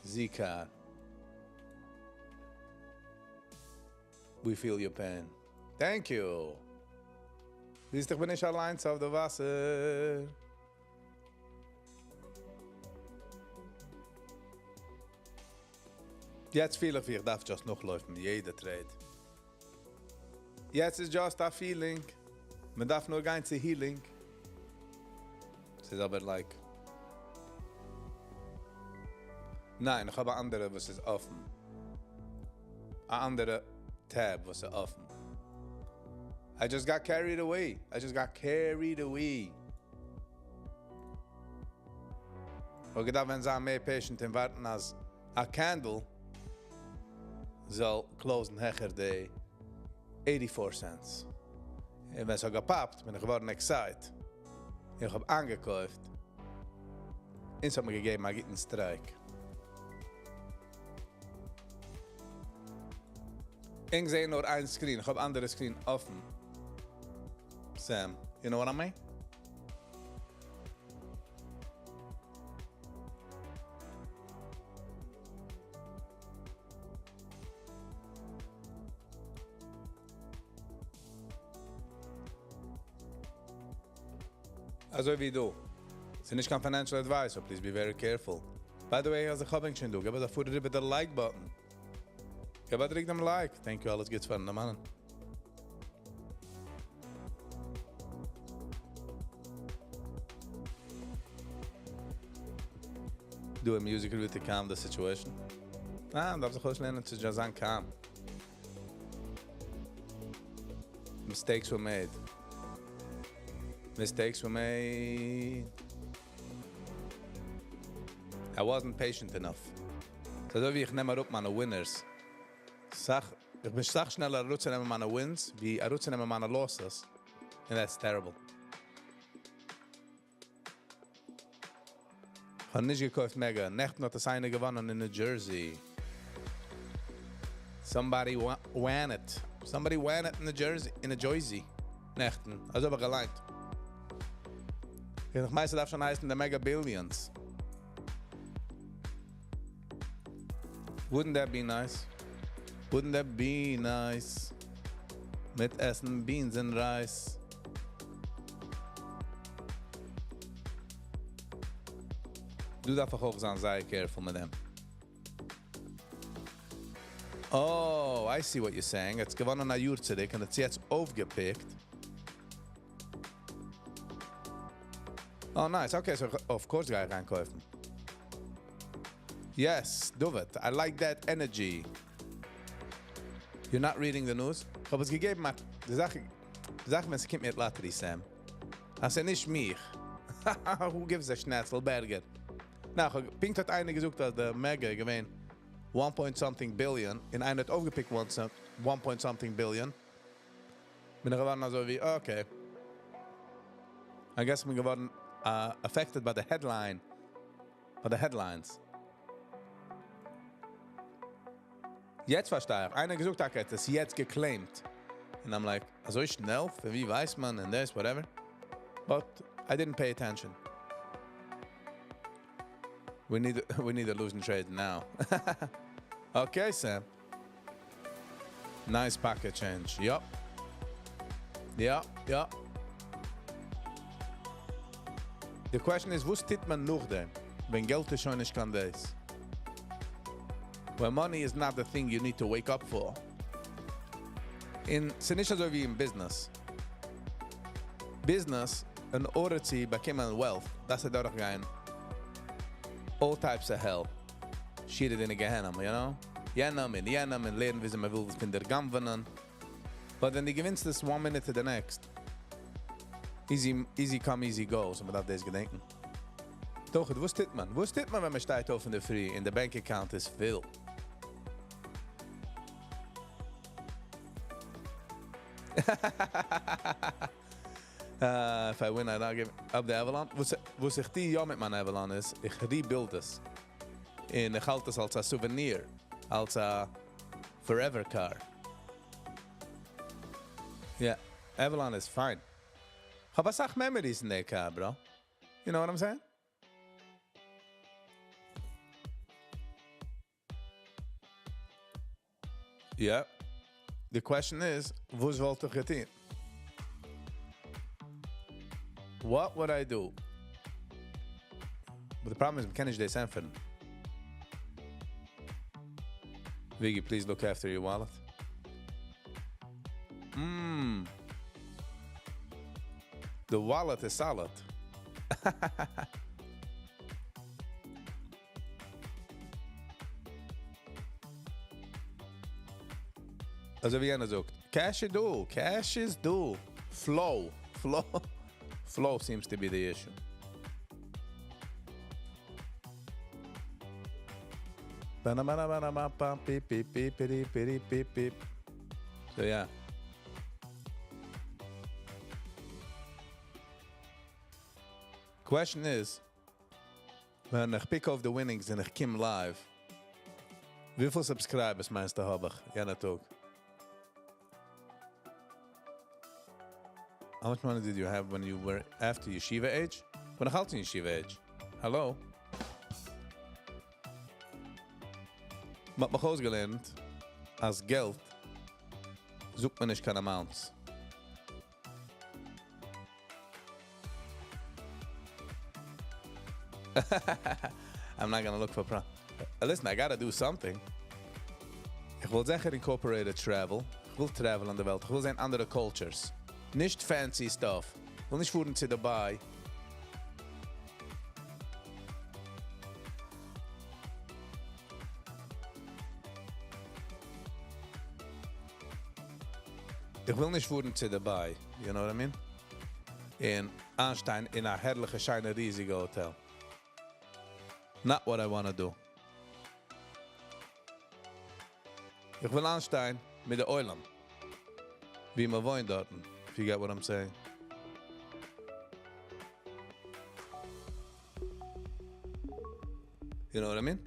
Zika. We feel your pain. Thank you. זעסט, איך בין נישט אליין אויף די וואסער. יעצט פיל איך ווי איך דארף just נאכלויפן, יעדע trade. יעצט איז just a feeling. מען דארף נאר גיין צו healing. ס'איז אבער like... ניין, איך האב אן אנדערע, וואס איז אפן. אן אנדערע tab, וואס איז אפן. I just got carried away. I just got carried away. איך האב געדארפט ווען זיין מער patient און ווארטן אז א candle זאל close ן העכער די 84 cents. און ווען עס האט געפאפט, בין איך געווארן excited. איך האב איינגעקויפט. און עס האט מיר געגעבן א גוטן strike. איך זע נאר איין screen. איך האב אנדערע screen אפן. Sam, you know what I mean? אזוי ווי דו. ס'איז נישט קיין financial advice, so please be very careful. By the way, אז איך האב שוין דא, גיב א פאר איבער די like button. גיב א דריק דעם like. Thank you, אלעס גוטס פארן מאן. Do a music review to calm the situation. אה, דארף זיך אויסלערנען צו just זיין calm. Mistakes were made. Mistakes were made. I wasn't patient enough. אזוי ווי איך נעם אראפ מיינע winners. סאך, איך בין סאך שנעלער אראפצונעמען מיינע wins, ווי אראפצונעמען מיינע losses. And that's terrible. איך האב נישט געקויפט Mega. נעכטן האט עס איינער געוואונען אין New Jersey. Somebody won it. Somebody won it in New Jersey. In New Jersey. נעכטן. אזוי האב איך געליינט. איך מיין, ס'דארף שוין הייסן, the Mega Billions. Wouldn't that be nice? Wouldn't that be nice? מיט עסן beans and rice. דו דארפסט אויך זיין זייער careful מיט דעם. Oh, I see what you're saying. ס'איז געוואונען א יאר צוריק און האט יעצט אויפגעפיקט. Oh, nice. Okay, so of course גיי איך איינקויפן. Yes, do it. I like that energy. You're not reading the news? איך האב עס געגעבן, די זאך, די זאך, ווען עס קומט מיט lottery, Sam. דאס איז נישט מיך. Who gives a schnitzel burger? נא, פונקט האט איינער געזאגט, אז דער Mega געווען 1 point something billion, און איינער האט אויפגעפיקט 1 point something billion. בין איך געווארן אזוי ווי, okay. I guess בין געווארן affected by the headline, by the headlines. יעצט פארשטיי איך. איינער געזאגט, okay, דאס איז יעצט geclaimed. And I'm like, אזוי שנעל? פון ווי ווייסט מען? And this, whatever. But I didn't pay attention. We need we need a losing trade now. Okay, Sam. Nice pocket change. Yup. Yeah. The question is, וואס טוט מען נאכדעם, ווען געלט איז שוין נישט קיין דאס? When money is not the thing you need to wake up for. און ס'איז נישט אזוי ווי אין business. Business, in order צו באקומען wealth, דארפסטו דורכגיין all types of hell. שיעור אין גיהנום, you know? יענעם און יענעם און לערנען, ווי מען וויל פון דיר גנב'ענען. But then דו געווינסט עס one minute to the next. Easy, easy come, easy go, so מען דארף דאס געדענקען. דאך, וואס טוט מען? וואס טוט מען, ווען מען שטייט אויף אין דער פרי and the bank account is full? If I win, I not give up the Avalon. וואס, וואס איך טו יא מיט מיין Avalon איז, איך rebuild עס. און איך האלט עס אלס א souvenir, אלס א forever car. Yeah, Avalon is fine. איך האב א סאך memories אין דער car, bro. You know what I'm saying? Yeah. The question is, וואס וואלט איך געטון? What would I do? But the problem is, מ'קען נישט דאס ענטפערן. Viggy, please look after your wallet. The wallet is solid. אזוי ווי איינער זאגט, cash איז דא, cash איז דא. Flow, flow, flow seems to be the issue. Ba-na-ba-na-ba-na-ba-ba, beep, beep, beep, beep, beep, beep, beep. So yeah. Question is, ווען איך pick up the winnings און איך קום live, וויפיל subscribers מיינסטו האב איך יענער טאג? How much money did you have when you were after yeshiva age? ווען איך האלט אין yeshiva age. Hello? מ'האט מיך אויסגעלערנט, אז געלט זאגט מען נישט קיין amounts. I'm not gonna look for pro. Listen, I gotta do something. איך וויל זיכער incorporated travel. איך וויל travel אין דער וועלט. איך וויל זען אנדערע cultures. נישט fancy stuff. איך וויל נישט פארן צו Dubai. איך וויל נישט פארן צו Dubai, you know what I mean? און איינשטיין אין א הערליכע, שיינע, ריזיגע hotel. Not what I wanna do. איך וויל איינשטיין מיט דער עולם. ווי מען וואוינט דארט, if you get what I'm saying. You know what I mean?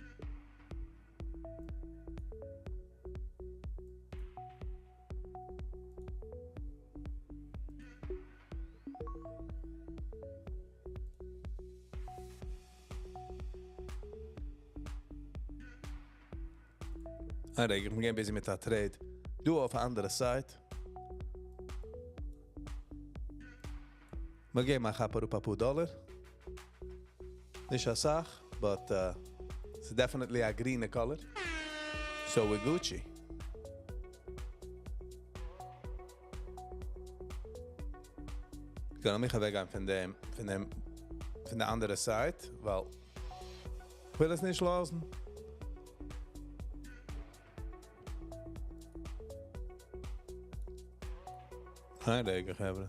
Alright, איך בין געווען busy מיט א trade. דא אויף די אנדערע side. מיר געבן א כאפ אראפ א פאר דאלאר. נישט א סאך, but it's definitely a green color. So we're Gucci. איך גיי מיך אוועקגיין פון דעם, פון דעם, פון דער אנדערע side, ווייל איך וויל עס נישט לאזן. הייליגע חברה.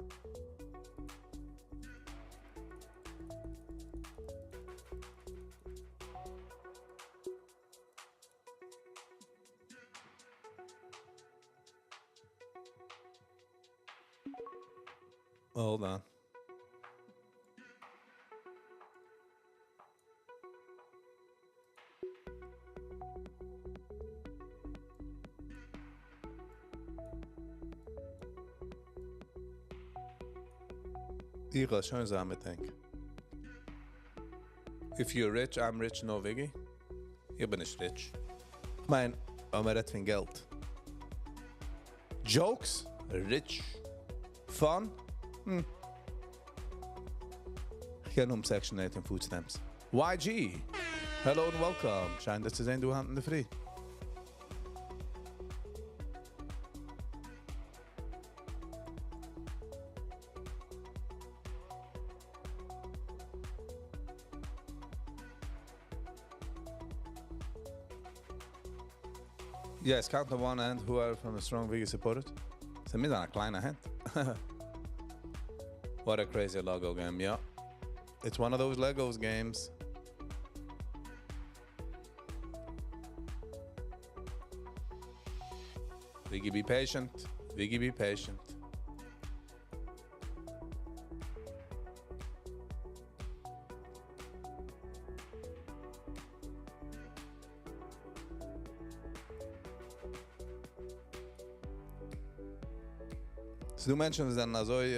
Hold on. איך וועל שוין זיין מיט ענק. If you're rich, I'm rich, no biggie. איך בין נישט rich. איך מיין, אויב מען רעדט פון געלט. Jokes? Rich. Fun? Hmm. איך קען האבן Section 8 און food stamps. YG! Hello and welcome. שיין דיך צו זען דא היינט אינדערפרי. Yes, count on one hand who are from a strong Viggy supported. ס'מוז זיין א קליינע האנט. What a crazy Lego game, yeah. It's one of those Legos games. Viggy, be patient. Viggy, be patient. ס'דא מענטשן וואס זענען אזוי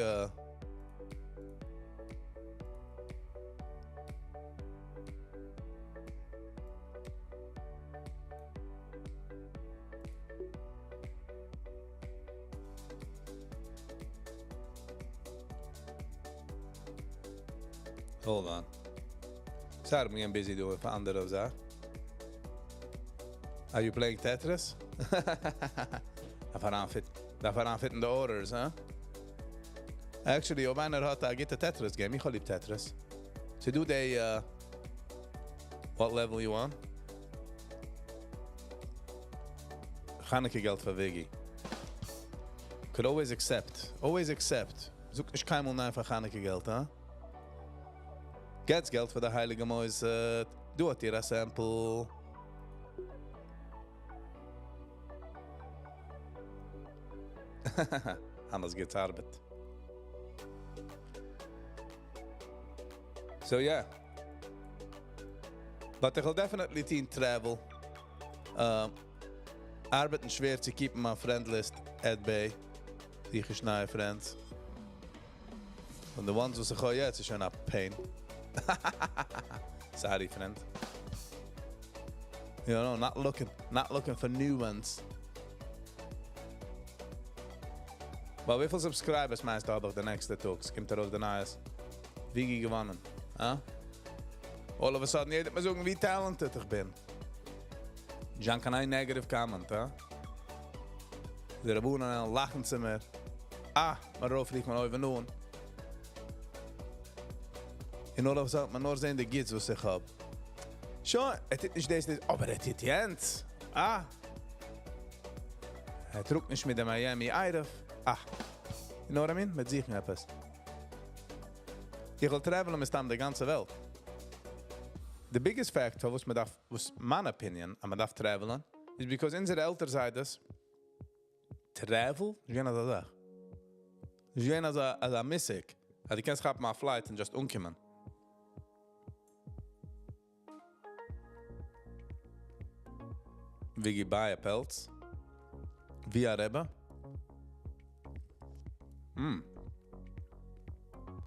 Hold on. Sorry, איך בין busy דא מיט אנדערע זאכן. Are you playing Tetris? דארף אריינ דארף אריינפיטן די orders, huh? Actually, אויב איינער האט א גוטע Tetris game, איך האב ליב Tetris. So do they what level you on? חנוכה געלט פאר Viggy. Could always accept. Always accept. זאג נישט קיינמאל ניין פאר חנוכה געלט, huh? געטס געלט פאר די הייליגע מוסד. דא האט איר א sample. אנדערש גייט ארבעט. So yeah. But איך וויל definitely טון travel. ארבעטן שווער צו keepן מיין friend list at bay. זוך איך נייע friends. און the ones וואס איך האב יעצט איז שוין א pain. Sorry, friend. Not looking for new ones. Well, וויפיל subscribers מיינסטו האב איך די נעקסטע טאג? ס'קומט ארויס די נייעס. Viggy געוואונען. Huh? All of a sudden, יעדער וועט מיר זאגן, ווי talented איך בין. נישט קיין איין negative comment, huh? די רבנים לאכן צו מיר. אה, מען רופט מיך אויבן אן. און all of a sudden, מען נאר זען די גוטס, וואס איך האב. שוין, ער טוט נישט דאס, דאס, אבער ער טוט יענץ. אה. ער טראגט נישט מיט דעם Miami עירוב. אה. You know what I mean? מיט זיך עפעס. איך וויל travelן מסתם די גאנצע וועלט. The biggest factor, וואס מען דארף, וואס מיין opinion, אז מען דארף travelן, is because אונזערע עלטערן זיידעס, travel, נישט געווען אזא זאך. נישט געווען אזא מושג. אז דו קענסט כאפן א flight און just אנקומען. Viggy buy א פעלץ? ווי א רבי?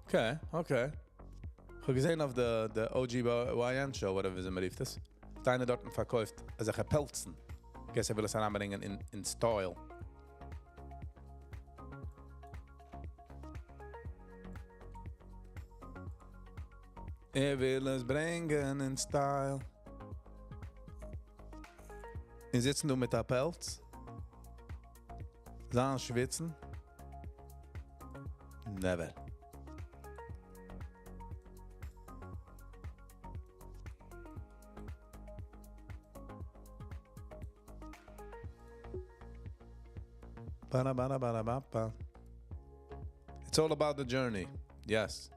Okay. איך האב געזען אויף די OGYN show, whatever ווי מ'רופט עס. איינער דארט פארקויפט אזעלכע פעלצן. Guess ער וויל עס אריינברענגען אין style. ער וויל עס ברענגען אין style. און זיצן דא מיט א פעלץ? זיין שוויצן? Never. Ba ba ba ba ba. It's all about the journey. Yes.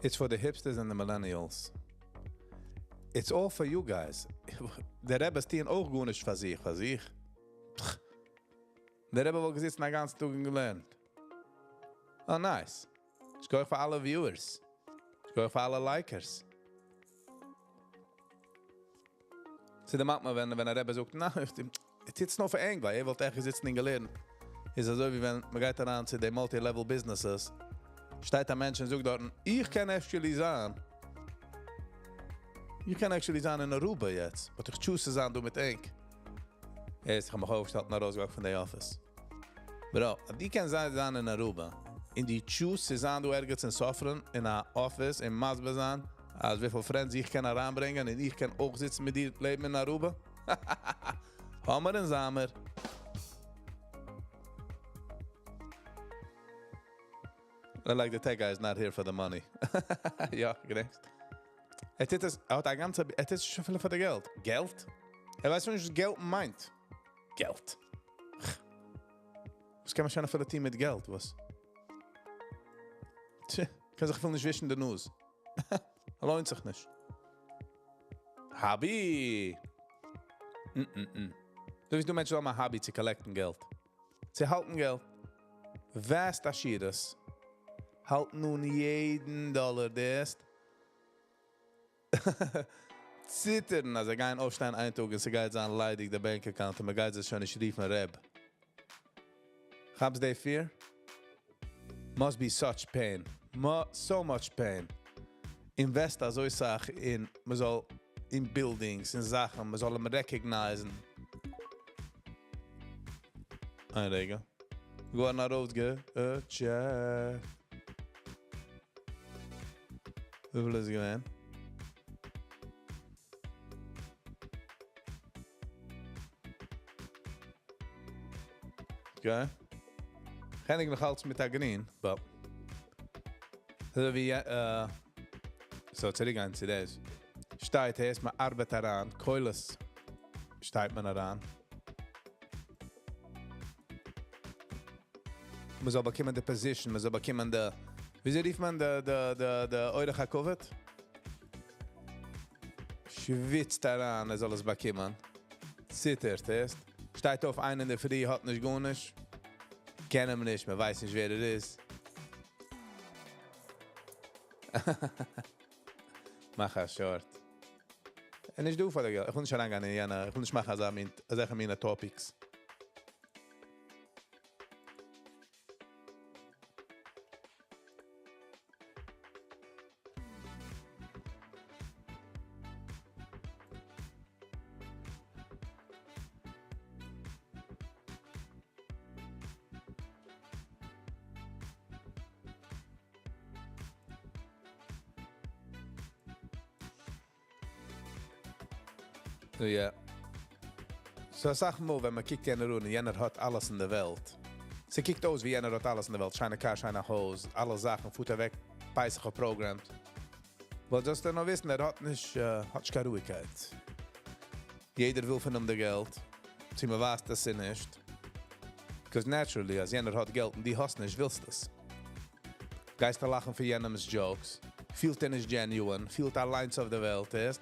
It's for the hipsters and the millennials. It's all for you guys. די רביס טוען אויך גארנישט פאר זיך, פאר זיך. דער רבי וואלט געזיצן א גאנצן טאג און געלערנט. Oh, nice. שכוח פאר אלע viewers. שכוח פאר אלע likers. ס'דערמאנט מיר, ווען א רבי זאגט, נא, איך זיץ נאר פאר ענק, ווייל ער וואלט עכט געזיצן און געלערנט. איז אזוי ווי ווען מען גייט אריין צו די multi-level businesses, שטייט א מענטש און זאגט דארט, איך קען actually זיין. איך קען actually זיין אין Aruba יעצט, but איך choose צו זיין דא מיט ענק. איך האב מיך אויפגעשטעלט און ארויסגעוואקט פון די office. Bro, דו קענסט זיין אין Aruba, און דו choose צו זיין דא ערגעץ אין Suffern, אין א office, און מסביר זיין, אז וויפיל friends איך קען אריינברענגען און איך קען אויך זיצן מיט דיר לעבן אין Aruba. האמער און זאמער. I like the tech guy is not here for the money. יא, געדענקסט? ער טוט עס, ער האט א גאנצע, ער טוט עס שוין אפילו פאר די געלט. געלט? ער ווייסט שוין נישט וואס געלט מיינט. געלט. וואס קען מען שוין אפילו טון מיט געלט? וואס? טשע, קען זיך אפילו נישט ווישן די נאז. לוינט זיך נישט. Hobby! Mm -mm -mm. דו ווייסט, דא מענטשן האבן א hobby צו collect ן געלט. צו האלטן געלט. וואס עשירות. האלטן אן יעדן דאלאר, דאס. ציטערן, אז זיי גייען אויפשטיין איין טאג און ס'גייט זיין ליידיג די bank account און מ'גייט זיי שוין נישט רופן רב. כאפסט די fear? Must be such pain. So much pain. Invest אזוי סאך אין, מ'זאל אין buildings, אין זאכן, מ'זאל אים recognize ן. איין רגע. געווארן ארויסגעטשעקט. וויפיל איז געווען? Okay. קען איך נאך אלץ מיט א green, but אזוי ווי, so צוריקגיין צו דאס. שטייט ערשט, מען ארבעט אריין, קולות שטייט מען אריין. מען זאל באקומען די position, מען זאל באקומען די, וויאזוי רופט מען די אורח הכבוד? שוויצט אריין, ער זאל עס באקומען. ציטערט, הערסט? שטייט אויף איין אינדערפרי, האט נישט גארנישט. קען אים נישט, מען ווייסט נישט ווער ער איז. מאך א short. און נישט דא פאר די געלט. איך וויל נישט אריינגיין אין יענע, איך וויל נישט מאכן אזא מין, אזעלכע מינע topics. So, yeah. So, זאג מאל, ווען מען קוקט יענער אן, יענער האט אלעס אין דער וועלט. ס'קוקט אויס ווי יענער האט אלעס אין דער וועלט. שיינע car, שיינע הויז, אלע זאכן, פארט אוועק, פסח געפראגראמט. ווייל דאס דער נאר וויסן, ער האט נישט, האט נישט קיין רואיגקייט. יעדער וויל פון אים די געלט. צו מען ווייסט דאס נישט. Because naturally, אז יענער האט געלט און דו האסט נישט, ווילסט עס. גייסט לאכן פאר יענעמ'ס jokes. פילט ער נישט genuine, פילט אליינס אויף דער וועלט איז.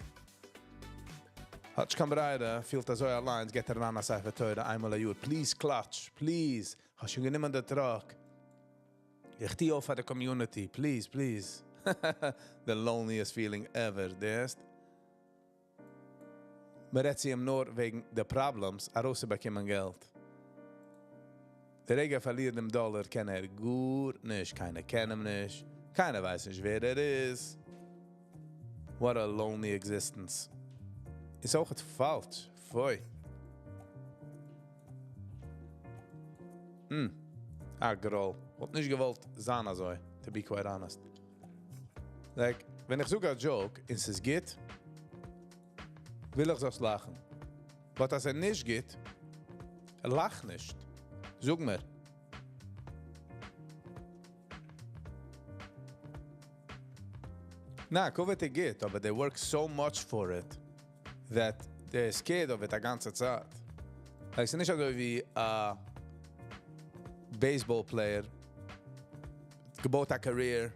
האט נישט קיין ברירה, פילט אזוי אליינס, געט ער אן א ספר תורה איינמאל א יאר. Please קלאטש, please. האסט שוין גענומען די truck. איך טו אויף פאר די community. Please, please. The loneliest feeling ever, דאס. מען רעדט צו אים נאר וועגן די problems, ארויסצובאקומען געלט. דער רגע ער פארלירט דעם דאלאר, קען ער גארנישט. קיינער קען אים נישט. קיינער ווייסט נישט, ווער ער איז. What a lonely existence. איז אויך פאלש. פוי. א גרויל. וואלט נישט געוואלט זיין אזוי, to be quite honest. Like, ווען איך זאג א joke, און ס'איז גוט, וויל איך זאלסט לאכן. But אז ער נישט גוט, לאך נישט. זאג מיר. נא, כבוד איז גוט, אבער they work so much for it that they're scared of it א גאנצע צייט. Like, ס'איז נישט אזוי ווי א baseball player, געבויט א career,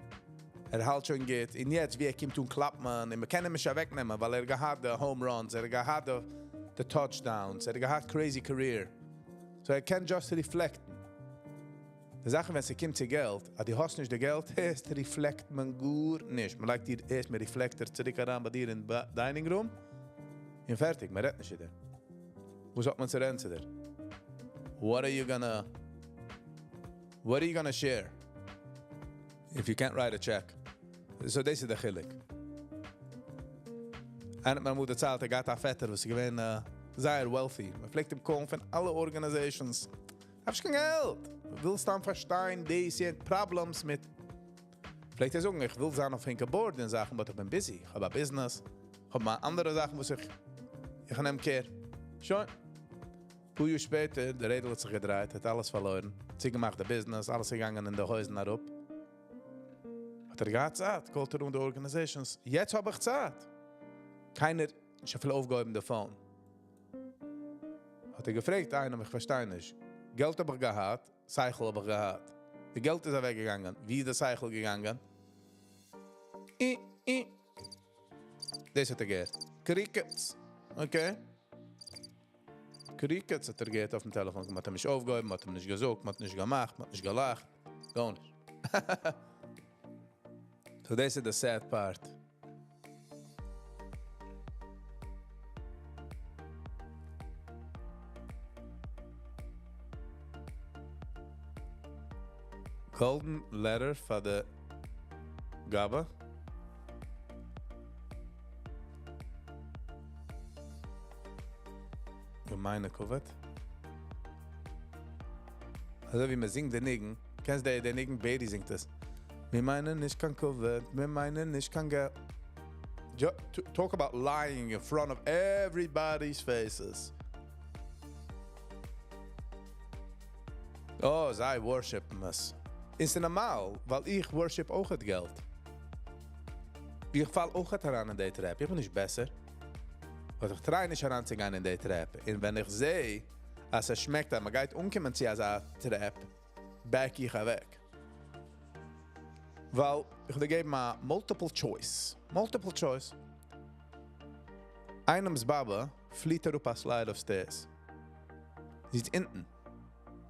ער האלט שוין גוט, און יעצט ווי ער קומט אן קלאפט מען, און מען קען אים נישט אוועקנעמען, ווייל ער געהאט די home runs, ער געהאט די touchdowns, ער געהאט crazy career. So ער קען just reflect ן. די זאכן, ווען ס'קומט צו געלט, אז דו האסט נישט די געלט, ערשט reflect מען גארנישט. מען לייגט דיר ערשט מיט reflector צוריק אריין ביי דיר אין dining room און פארטיג, מען רעדט נישט צו דיר. וואס האט מען צו רעדן צו דיר? What are you gonna share if you can't write a check? So דאס איז דער חילוק. איינער האט מיר אמאל דערציילט ער געהאט א פעטער וואס איז געווען זייער wealthy, מען פלעגט אים call ן פון אלע organizations, האב נישט קיין געלט, וויל סתם פארשטיין דאס יענץ problems מיט, פלעגט ער זאגן איך וויל זיין אויף ענקער board און זאכן but איך בין busy, איך האב א business, איך האב מיין אנדערע זאכן וואס איך איך נעם care. שוין. פאר יאר שפעטער, די רעדל האט זיך געדרייט, האט אלעס פארלוירן, צוגעמאכט די business, אלעס איז געגאנגען אין די הויזן אראפ. האט ער געהאט צייט, call ט ער אן די organizations, יעצט האב איך צייט! קיינער נישט אפילו אויפגעהויבן די phone. האט ער געפרעגט איינעם, איך פארשטיי נישט, געלט האב איך געהאט, שכל האב איך געהאט, די געלט איז אוועקגעגאנגען, ווי איז די שכל געגאנגען? אי אי. דאס האט ער געהערט. Crickets. Okay. Crickets האט ער געהערט אויפן טעלעפאן. מען האט אים נישט אויפגעהויבן, מען האט אים נישט געזאגט, מען האט נישט געמאכט, מען האט נישט געלאכט. גארנישט. So דאס איז די sad part. Golden letter פאר די גבאי. געמיינע כבוד. אזוי ווי מען זינגט די ניגון, קענסט די די ניגון? בערי זינגט עס. מיר מיינען נישט קיין כבוד, מיר מיינען נישט קיין געלט. Talk about lying in front of everybody's faces. Oh, זיי worship ן עס. און ס'איז נארמאל, ווייל איך worship אויכעט געלט. איך פאל אויכעט אריין אין די trap, איך בין נישט בעסער. But איך try נישט אריינצוגיין אין די trap. און ווען איך זע אז עס שמעקט אז מ'גייט אנקומען צו אזא trap, back איך אוועק. ווייל איך וועל דיר געבן א multiple choice. Multiple choice. איינעמ'ס באבע פליט אראפ א slide of stairs. זי איז אונטן.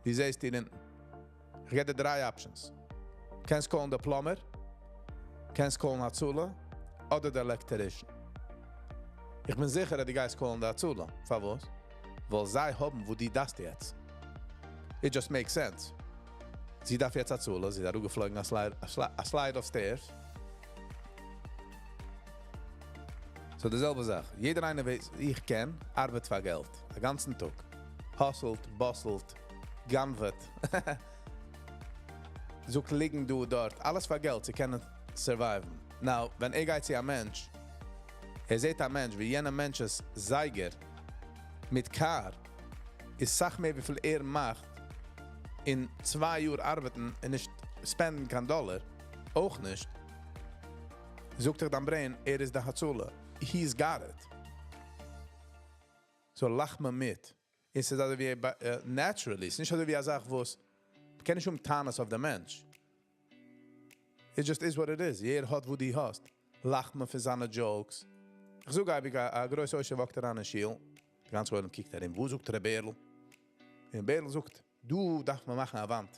דו זעסט איר אונטן. איך געב דיר דריי options. קענסט call ן די plumber, קענסט call ן הצלה, אדער די electrician. איך בין זיכער אז דו גייסט call ן די הצלה. פארוואס? ווייל זיי האבן וואס דו דארפסט יעצט. It just makes sense. זי דארף יעצט הצלה, זי איז אראפגעפלויגן א slide of stairs. So די זעלבע זאך, יעדער איינער וואס איך קען, ארבעט פאר געלט, א גאנצן טאג. Hustle ט, bustle ט, גנב'עט, זאגט ליגן דא דארט, אלעס פאר געלט צו קענען survive ן. Now, ווען ער גייט צו א מענטש, ער זעט א מענטש ווי יענער מענטש'ס זייגער מיט קאר איז סאך מער וויפיל ער מאכט אין צוויי יאר ארבעטן און נישט spend ן קיין דאלער אויך נישט, זאגט דיך דיין brain ער איז די הצלה, he's got it. So לאכט מען מיט. און ס'איז אזוי ווי naturally, ס'איז נישט אזוי ווי א זאך וואס מ'קען נישט האבן טענות אויף דעם מענטש. It just is what it is, יעדער האט וואס דו האסט, לאכט מען פון זיינע jokes. איך זאג אייביג, א גרויסע עושר walk ט אריין אין שול, די גאנצע עולם קוקט ארום, וואס זאגט ר' בערל? און בערל זאגט, דא דארף מען מאכן א וואנט.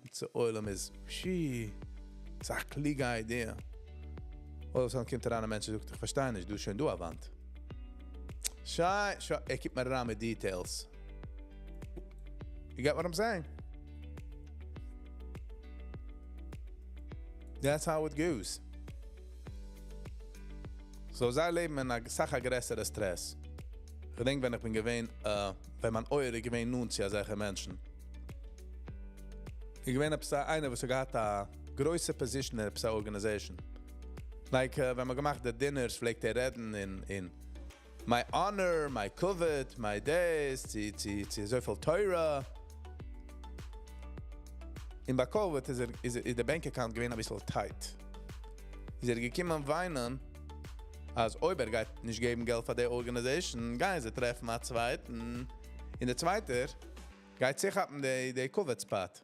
די עולם איז, פשי, ס'איז א קלוגע idea. אדער סתם קומט אריין א מענטש און זאגט, איך פארשטיי נישט, דא איז שוין דא א וואנט. שיין, שיין, ער קומט מיר אריין מיט details. You get what I'm saying? That's how it goes. So זיי לעבן אין א סאך א גרעסערע סטרעס. כ'געדענק ווען איך בין געווען, ווען מיין אויער איז געווען נאנט צו אזעלכע מענטשן. איז געווען עפעס א איינער וואס האט געהאט א גרויסע position אין עפעס א organization. Like ווען מ'האט געמאכט די dinners פלעגט ער רעדן אין אין my honor, my כבוד, my דאס, צו צו צו אזויפיל תורה. און ביי COVID איז ער איז איז די bank account געווען אביסל tight. איז ער געקומען וויינען אז אויב ער גייט נישט געבן געלט פאר די organization גייען זיי טרעפן א צווייטן, און דער צווייטער גייט צוכאפן די די כבוד spot.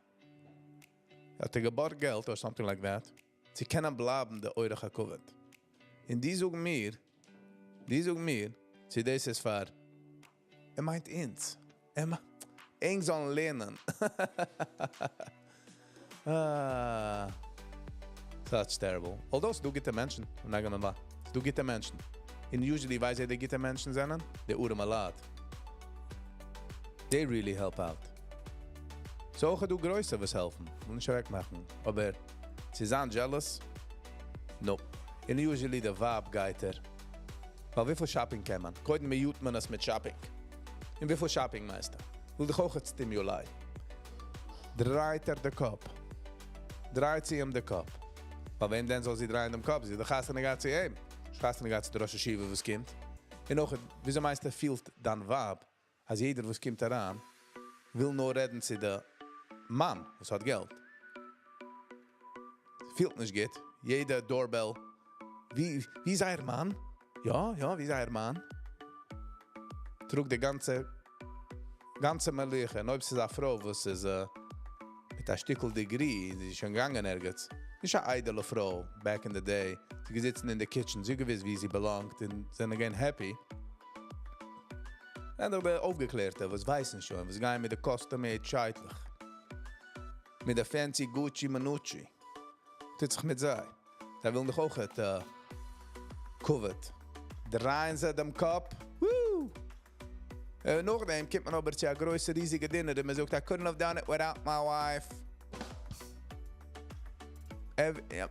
האט ער געבארגט געלט or something like that צו קענען בלייבן די אורח הכבוד. און די זאגן מיר, די זאגן מיר צו דאס איז פאר. ער מיינט אונז. ער מיינט ענק זאלן לערנען. אה. Such terrible. Although ס'דא גוטע מענטשן, I'm not gonna lie. ס'דא גוטע מענטשן. און usually ווייסט ווער די גוטע מענטשן זענען? די ארעמע לייט. They really help out. ס'איז אויך דא גרויסע וואס העלפן. כ'וויל נישט אוועקמאכן. אבער צו זיין jealous? Nope. און usually די ווייב גייט ער. ווייל וויפיל shopping קען מען? קודם mute מען עס מיט shopping. און וויפיל shopping מיינסטו? וויל דיך אויך stimuli. דרייט ער די קאפ. דרייט זי אים די קאפ. ווייל וועם דען זאל זי דרייען דעם קאפ? זי האט דאך חתונה געהאט צו אים. חתונה געהאט צו דער ראש ישיבה וואס קומט. און אויך, וויאזוי מיינסטו פילט דיין ווייב, אז יעדער וואס קומט אריין, וויל נאר רעדן צו דער מאן, וואס האט געלט. פילט נישט גוט. יעדער doorbell. ווי, ווי איז אייער מאן? יא, יא, ווי איז אייער מאן? טראגט די גאנצע, גאנצע מלוכה. און אויב ס'איז א פרוי, וואס איז מיט א שטיקל degree, זי איז שוין געגאנגען ערגעץ. נישט א איידעלע פרוי, back in the day. זי זיצן אין די kitchen, זי געוויסט, ווי זי belonged, און זענען געווען happy. און די אויפגעקלערטע, וואס ווייסן שוין, וואס גייען מיט די custom-made שייטלעך. מיט די fancy Gucci Manucci. טוט זיך מיט זיי. זיי ווילן דאך אויך כבוד. דרייען זיי דעם קאפ. Woo! נאכדעם קומט מען אבער צו א גרויסע ריזיגע dinner און מען זאגט, I couldn't have done it without my wife.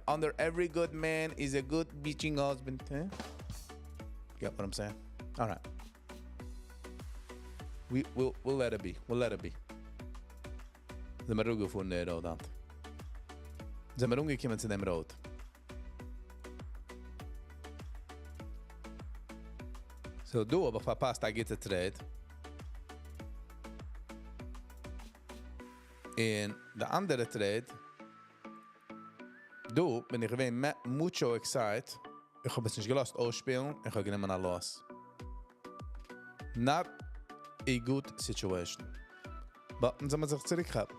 Under every good man is a good bitching husband. Eh? Get what I'm saying? All right. We'll let it be. We'll let it be. זענען מיר אראפגעפארן די road היינט. זענען מיר אנגעקומען צו דעם road. So, דא האב איך פארפאסט א גוטע trade. און די אנדערע trade, דא בין איך געווען mucho excited. איך האב עס נישט געלאזט אויסשפילן, איך האב גענומען א loss. Not a good situation. But זאל מען זיך צוריקכאפן.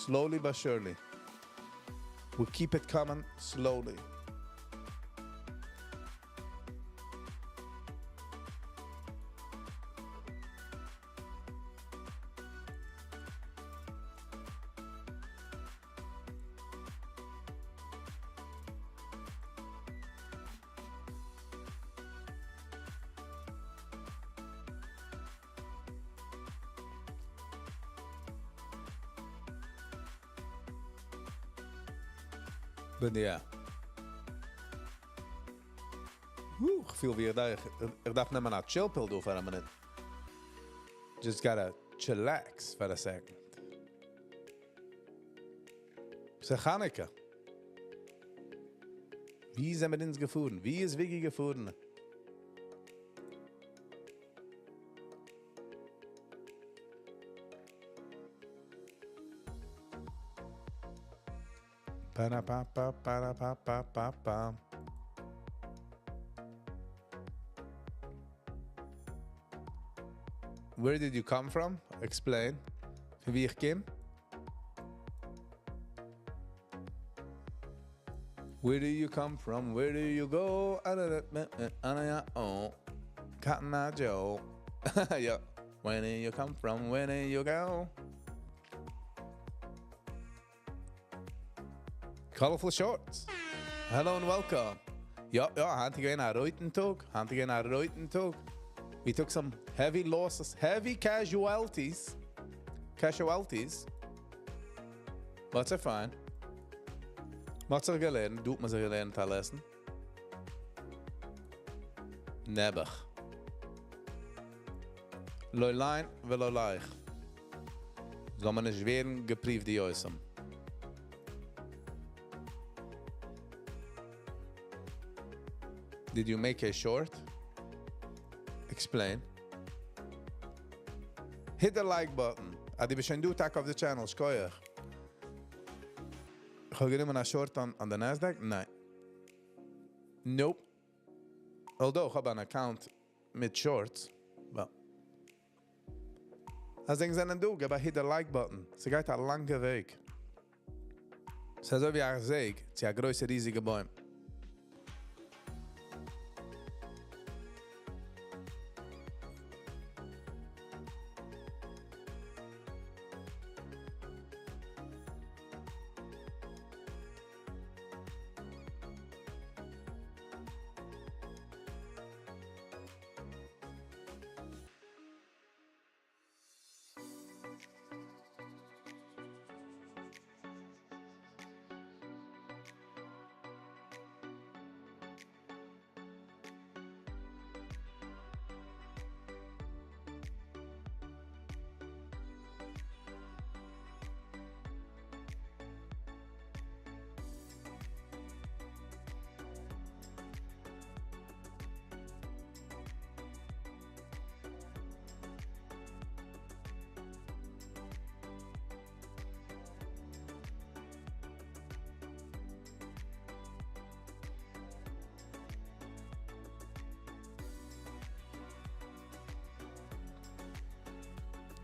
Slowly but surely. We keep it coming slowly. But yeah. Woo, איך פיל ווי איך דארף נעמען א chill pill דא for a minute. Just gotta chillax for a second. ס'איז חנוכה. ווי זענען מיר אונז געפארן? ווי איז Wiggy געפארן? Pa pa pa pa pa pa pa pa. Where did you come from? Explain. פון ווי איך קום? Where do you come from? Where do you go? Oh, Cotton Eye Joe. Yeah. Where do you come from? Where do you go? Colorful shorts. Hello and welcome. יא, יא, היינט געווען א רויטן טאג. היינט געווען א רויטן טאג. We took some heavy losses, heavy casualties. Casualties. But it's fine. מ'האט זיך געלערנט, דא האט מען זיך געלערנט א lesson. נעבעך. לא ליין ולא לייך. זאל מען נישט ווערן געפריווט די יויסם. Did you make a short? Explain. Hit the like button. אז דו ביסט שוין דא טאקע אויף די channel, שכוח. איך האב גענומען א short on the Nasdaq? ניין. Nope. Although, איך האב אן account מיט shorts. But. אז ענק זענען דא, געב א hit the like button. ס'גייט א לאנגע וועג. ס'איז אזוי ווי א זעג צו א גרויסע ריזיגע בוים.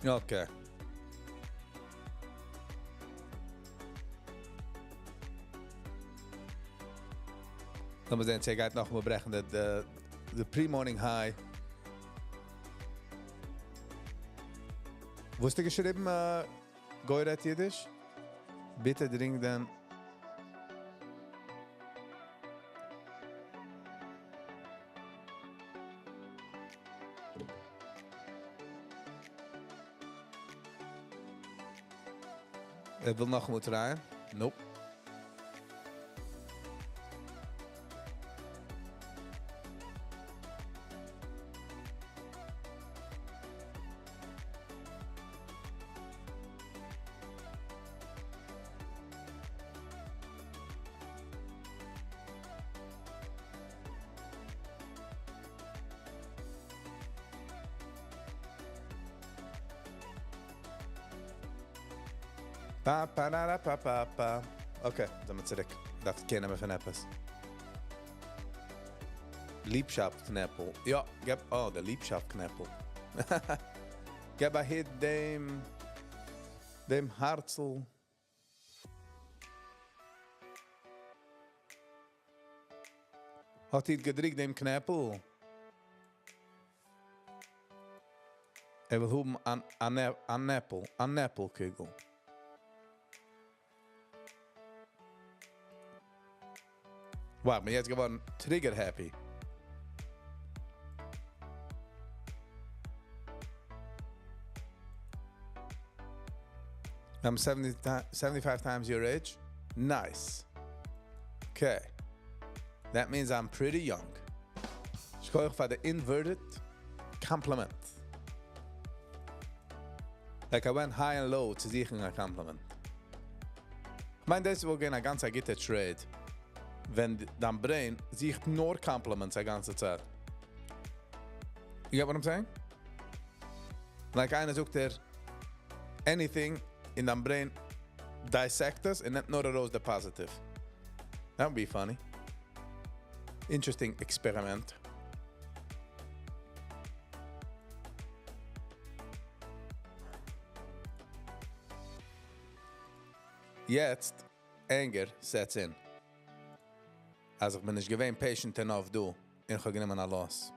Okay. לאמיר זען צו ער גייט נאכאמאל ברעכן די די pre-morning high. וואס האסטו געשריבן גוי רעדט אידיש? ביטע דרינג דעם. ער וויל נאכאמאל טרייען? Nope. פא פא רא רא פא פא פא. Okay, זעמיר צוריק. דארף קעיר נעמען פון עפעס. ליבשאפט קנעפל. יא, געב, אה, די ליבשאפט קנעפל. געב א hit דעם, דעם הארצל. האט איר געדריקט דעם קנעפל? ער וויל האבן אן אן עפל, אן עפל קוגל. Wow, כ'בין יעצט געווארן trigger happy. I'm 70, 75 times your age. Nice. Okay. That means I'm pretty young. שכוח פאר the inverted compliment. Like I went high and low צו זוכן א compliment. כ'מיין דאס וואלט געווען א גאנץ א גוטע trade. ווען דיין brain זוכט נאר compliments א גאנצע צייט. You get what I'm saying? Like איינער זאגט דיר anything און דיין brain dissect עס און נעמט נאר ארויס the positive. That would be funny. Interesting experiment. יעצט, anger sets in. אז איך בין נישט געווען patient enough דא, און איך האב גענומען א loss.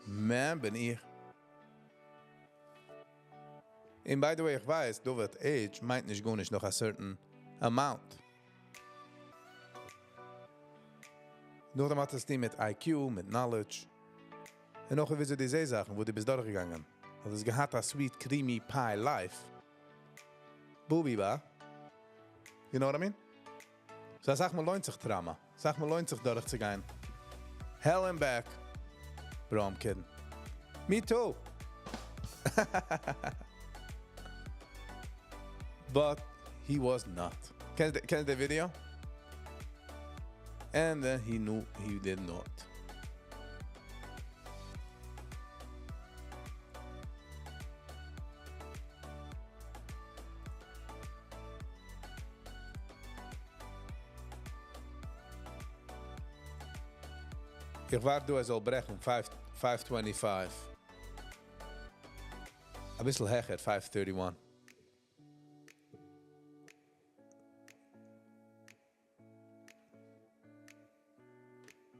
Man, בין איך. And by the way, איך ווייס, דוד, age מיינט נישט גארנישט נאך א certain amount. נאכדעם האט עס מיט IQ, מיט knowledge. און נאך וויאזוי די זע זאכן, וואו דו ביסט דורכגעגאנגען. האט עס געהאט א sweet creamy pie life. Booby ba. You know what I mean? So זאג מאל לוינט זיך trauma. זאג מאל לוינט זיך דורכצוגיין. Hell and back. Bro, I'm kidding. Me too. But he was not. קענסט די video? And then he knew he did not. איך ווארט דא ער זאל ברעכן 525. א ביסל העכער 531.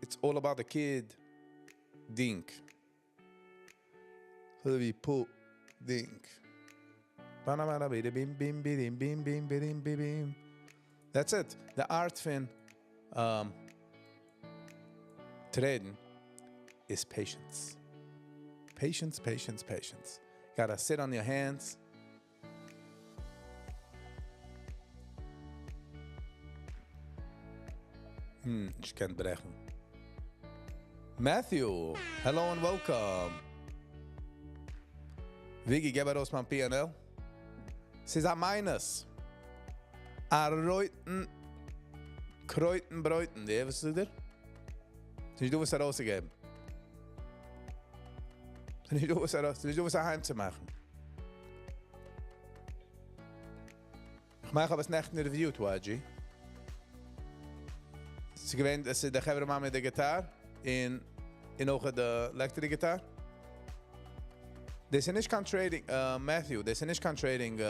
It's all about the kid. Dink. So we put dink. Bim bim bim bim bim bim bim bim. That's it. The art פון traden is patience. Patience, patience, patience. Gotta sit on your hands. איך קען ברעכן. Matthew, hello and welcome. Vigi, געב ארויס מיין P&L. ס'איז א minus. א רויטן, קרויטן, ברויטן. די, וואס איז דער? ס'איז נישט דא וואס ארויסצוגעבן. ס'איז נישט דא וואס ארויס, ס'איז נישט דא וואס אהיימצומאכן. איך מאך אבער עס נעכטן reviewed, YG. ס'איז געווען, עס איז דער חברה מיט דער guitar, אין אויך די electric guitar. דאס איז נישט קיין trading, Matthew, דאס איז נישט קיין trading,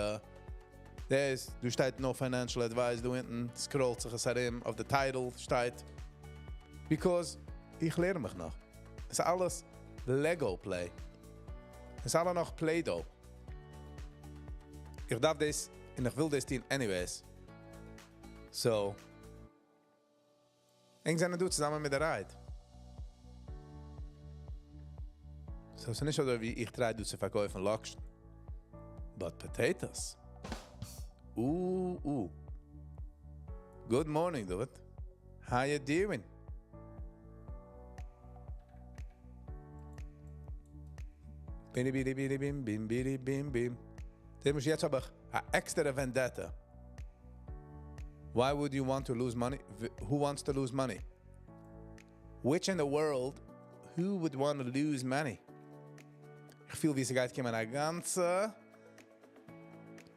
דאס, דא שטייט no financial advice, דא אונטן scroll ט זיך עס ארום, אויף די title שטייט, because איך לערן מיך נאך. עס איז אלעס Lego play. עס איז אלע נאך Play-Doh. איך דארף דאס, און איך וויל דאס טון anyways. So, ענק זענען דא צוזאמען מיט די ride. So, עס איז נישט אזוי ווי איך try דא צו פארקויפן לאקשן. But potatoes. Ooh, ooh. Good morning, David. How you doing? Bini bini bini bim bim bini bim bim. דעם איז יעצט האב איך א extra vendetta. Why would you want to lose money? Who wants to lose money? Which in the world, who would want to lose money? איך פיל ווי ס'גייט קומען א גאנצע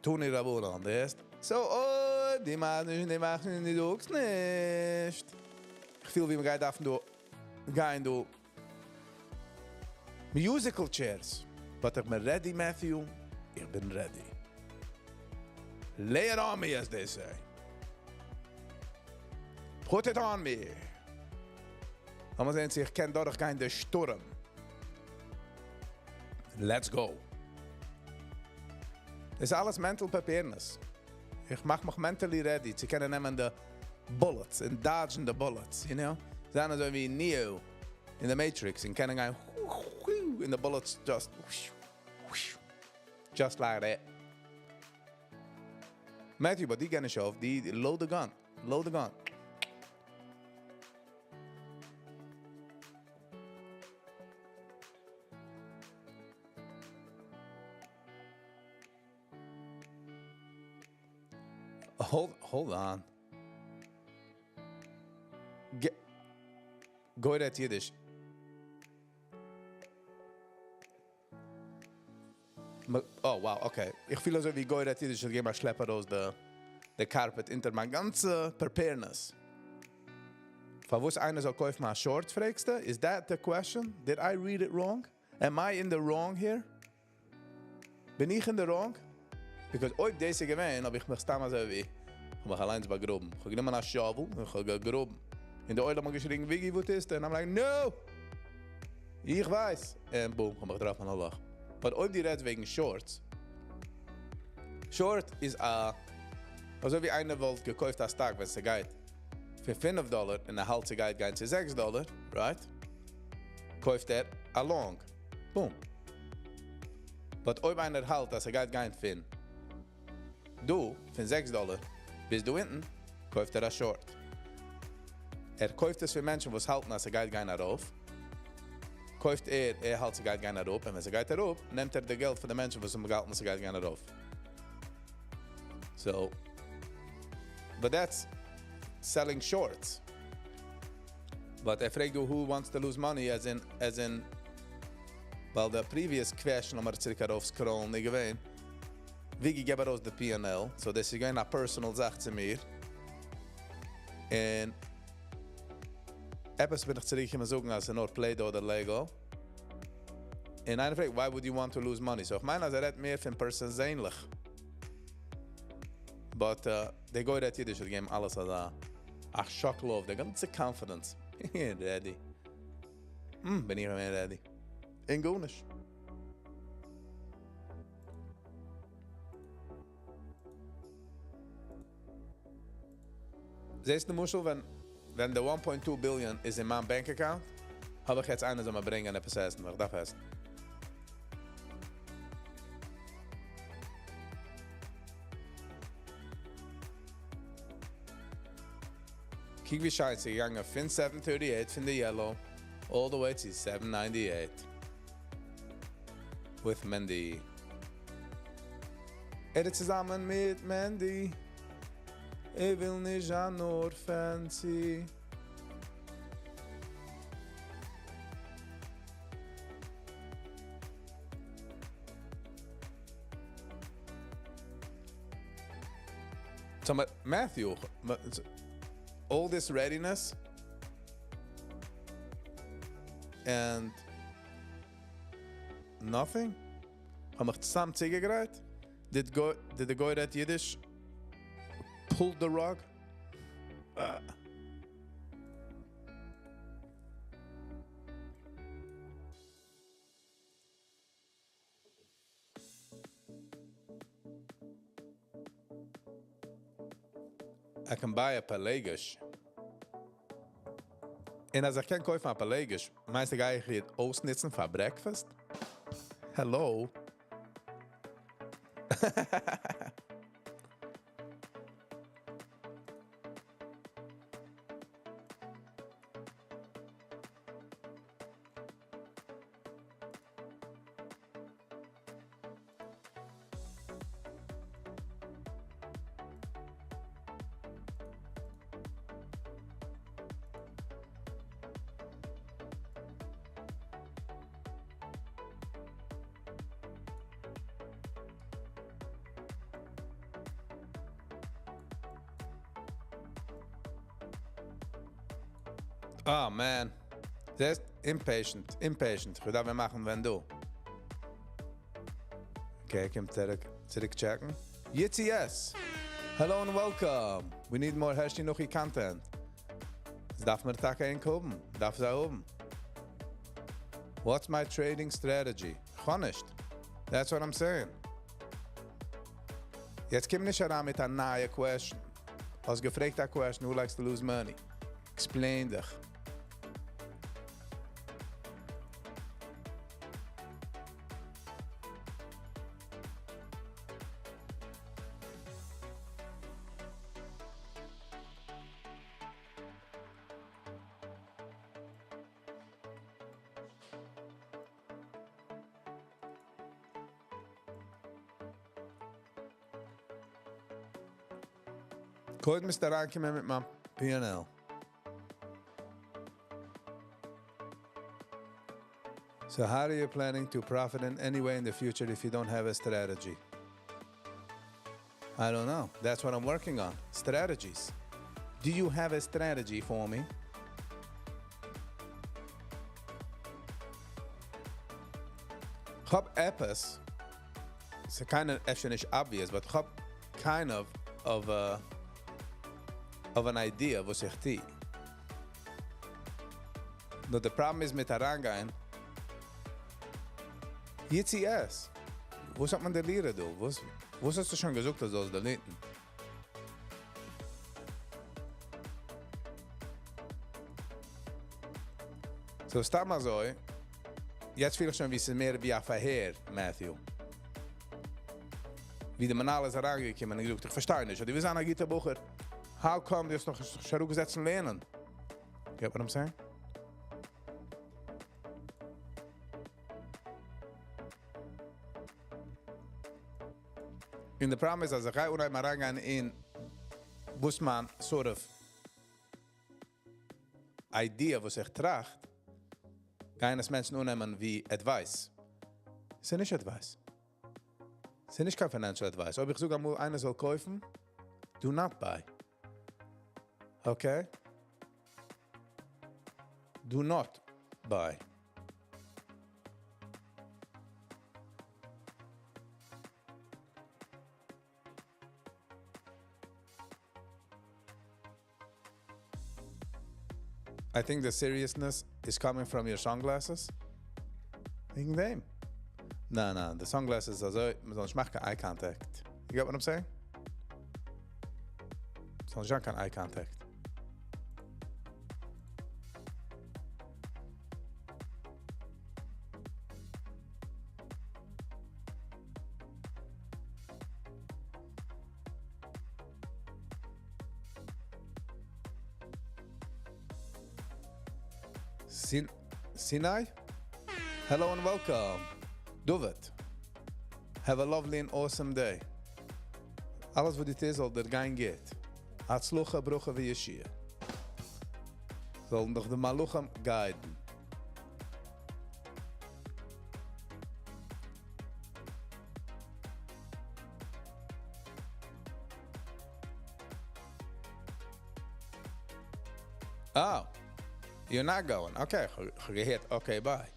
תנו רבנן, דאס. So, oh, די מאכן נישט, די מאכן נישט, די זאגסט נישט. איך פיל ווי מ'גייט דארפן דא גיין דא musical chairs. But איך בין ready, Matthew. איך בין ready. Lay it on me, as they say. Put it on me. לאמיר זען, צי איך קען דורכגיין די שטורעם. Let's go. דאס איז אלעס mental preparedness. איך מאך מיך mentally ready צו קענען נעמען די bullets and dodging the bullets, you know? זיין אזוי ווי Neo in the Matrix און קענען גיין and the bullets just just like that. Matthew, but די גייען נישט אויף, די load the gun. Load the gun. Hold on. גוי רעדט אידיש. Oh, wow, okay. איך פיל אזוי ווי גוי רעדט אידיש, איך געב א שלעפ ארויס די carpet אונטער מיין גאנצע preparedness. פארוואס איינער זאל קויפן א short, פרעגסטו? Is that the question? Did I read it wrong? Am I in the wrong here? בין איך in the wrong? Because אויב דאס איז געווען, האב איך מיך סתם אזוי ווי, איך האב מיך אליינס באגראבן. איך האב גענומען א shovel און איך האב געגראבן. און די עולם האט געשריגן, Wiggy, וואו ביסטו? And I'm like, no! איך ווייס. און boom, האב איך געטראפן א לאך. But אויב דו רעדסט וועגן shorts, short איז א, אזוי ווי איינער וואלט געקויפט א stock, ווען עס גייט פאר 5 דאלאר און ער האלט ס'גייט גיין צו 6 דאלאר, right? קויפט ער א long. Boom. But אויב איינער האלט, אז ס'גייט גיין פון דא, פון 6 דאלאר ביז דא אונטן, קויפט ער א short. ער קויפט עס פאר מענטשן, וואס האלטן, אז ס'גייט גיין ארויף. קויפט ער, ער האלט ס'גייט גיין אראפ, און ווען ס'גייט אראפ, נעמט ער די געלט פון די מענטשן, וואס האבן געהאלטן, ס'גייט גיין ארויף. So, but that's selling shorts. But ער פרעגט דא, who wants to lose money, as in, ווייל the previous question, לאמיר צוריק ארויף scroll ן, איז געווען, ווי געב ארויס די P&L, so דאס איז געווען א personal זאך צו מיר. און עפעס בין איך צוריקגעקומען זאגן, אז עס איז נאר Play-Doh אדער Lego. און איינער פרעגט, why would you want to lose money? So איך מיין, אז ער רעדט מער פון פערזענליך. But דער גוי רעדט אידיש האט געגעבן אלעס אזא א שאקל אויף, די גאנצע confidence. Ready. בין איך מער ready. אין גארנישט. זעסט למשל, ווען די 1.2 billion איז אין מיין bank account, האב איך יעצט איינער זאל מיר ברענגען עפעס עסן, איך דארף עסן. קוק ווי שיין ס'איז געגאנגען פון 738 פון די yellow all the way to 798 with Mendy. ער איז צוזאמען מיט Mendy. ער וויל נישט זיין נאר fancy. So, Matthew, all this readiness and nothing? כ'האב מיך צוזאם צוגעגרייט. Did go did the גוי רעדט אידיש pull the rug? Uh. I can buy a פילגש. און אז איך קען קויפן א פילגש, מיינסטו גיי איך איר אויסנוצן פאר breakfast? Hello? Oh man. זעסט impatient, impatient. איך דארף מיר מאכן ווען דו. Okay, קומט צוריק, צוריק check ן. Yitzi yes. Hello and welcome. We need more Hershey Nuchi content. דאס דארף מען טאקע האבן. דארף זיי האבן. What's my trading strategy? גארנישט. That's what I'm saying. יעצט קום נישט אריין מיט א נייע question. האסט געפרעגט א question, who likes to lose money? Explain דיך. קודם מוזטו אריינקומען מיט מיין P&L. So how are you planning to profit in any way in the future if you don't have a strategy? I don't know. That's what I'm working on. Strategies. Do you have a strategy for me? כ'האב עפעס, it's kind of אפשר נישט obvious, but כ'האב kind of an idea וואס איך טו. נאר the problem איז מיט אריינגיין. Yitzi S. וואס האט מען delete דא? וואס האסטו שוין געזאגט, אז זאלסט delete ן? So, סתם אזוי. יעצט פיל איך שוין, ווי עס איז מער ווי א פארהער, Matthew. ווי דער מנהל איז אריינגעקומען און געזאגט, איך פארשטיי נישט, דו ווילסט זיין א גוטער בחור. How come דו האסט נאך נישט אראפגעזעצט און לערנען? Get what I'm saying? און the problem איז, אז איך גיי אנהייבן אריינגיין אין וואס מיין sort of idea, וואס איך טראכט, גייען עס מענטשן אננעמען ווי advice. עס איז נישט advice. עס איז נישט קיין financial advice. אויב איך זאג אמאל, איינער זאל קויפן, do not buy. Okay? Do not buy. I think the seriousness is coming from your sunglasses. וועגן דעם. ניין, the sunglasses, אזוי, מען זאל נישט מאכן קיין eye contact. You get what I'm saying? זאל נישט זיין קיין eye contact. Sinai? Hello and welcome. David. Have a lovely and awesome day. אלעס וואס דו טוסט זאל דיר גיין גוט. הצלחה, ברכה וישועה. זאלן דיך די מלאכים guide ן. Oh, you're not going. Okay, געהערט. Okay, bye.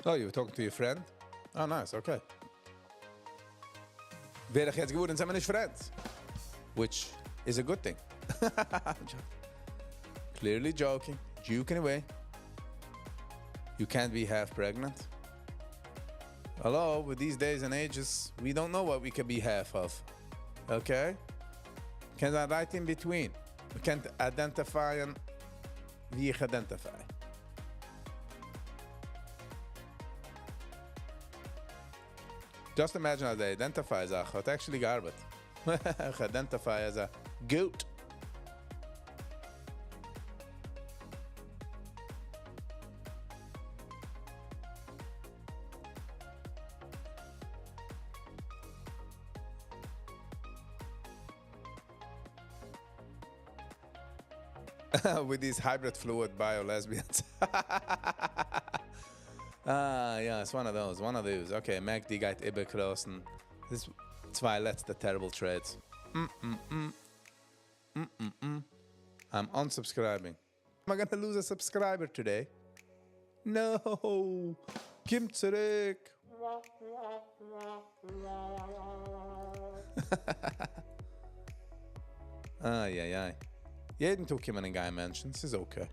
Oh, you were talking to your friend? Oh, nice, okay. ווער איך יעצט געוואר, זענען מיר נישט friends. Which is a good thing. Clearly joking. Joking away. You can't be half pregnant. Hello, with these days and ages, we don't know what we can be half of. Okay? קען זיין right in between. מ'קען identify ווי איך identify. Just imagine אז די identify זאך האט actually געארבעט. איך identify as a goat. With these hybrid fluid bio lesbians. Ah, yeah, it's one of those. One of those. Okay, MACD גייט איבערקראסן. דאס צוויי לעצטע terrible trades. I'm unsubscribing. Am I gonna lose a subscriber today? No! קום צוריק! איי, איי, איי. יעדן טאג קומען און גייען מענטשן, ס'איז okay.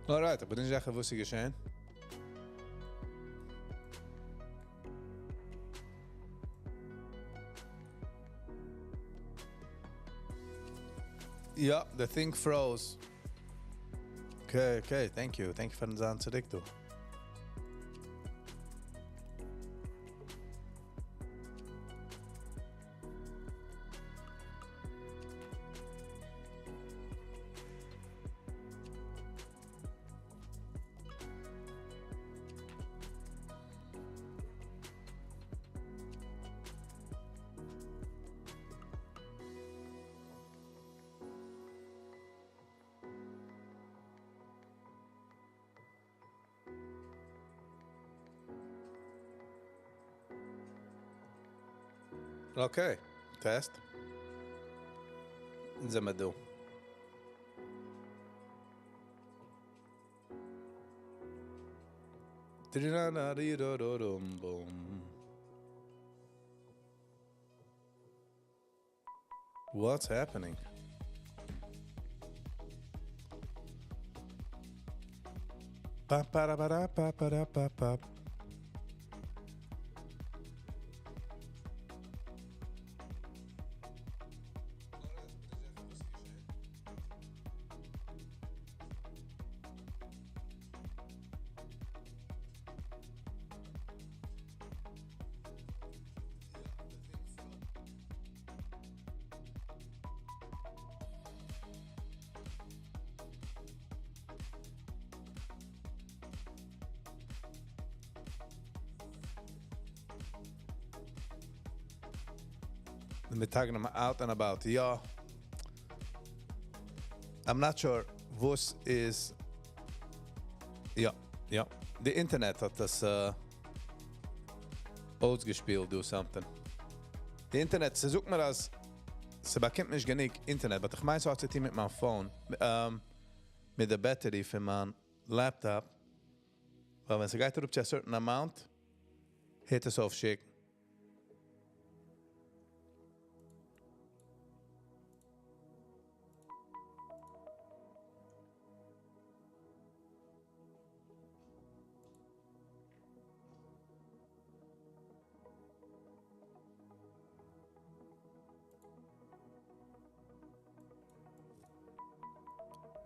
Alright, איך בין נישט זיכער וואס איז געשען. Yeah, the thing froze. Okay, thank you. Thank you פארן זיין צוריק דא. Okay, test. זעמיר דא. What's happening? Pa pa pa pa pa pa pa. מיר טאגן אים out and about. יא. I'm not sure וואס איז. יא, יא. די אינטערנעט האט דאס אויסגעשפילט, do something. די אינטערנעט, ס'זאגט מיר אז ס'באקומט נישט גענוג אינטערנעט, but איך מיין ס'האט צו טון מיט מיין phone, מיט די battery פון מיין laptop. ווייל ווען ס'גייט אראפ צו a certain amount, הערט עס אויף שיקן.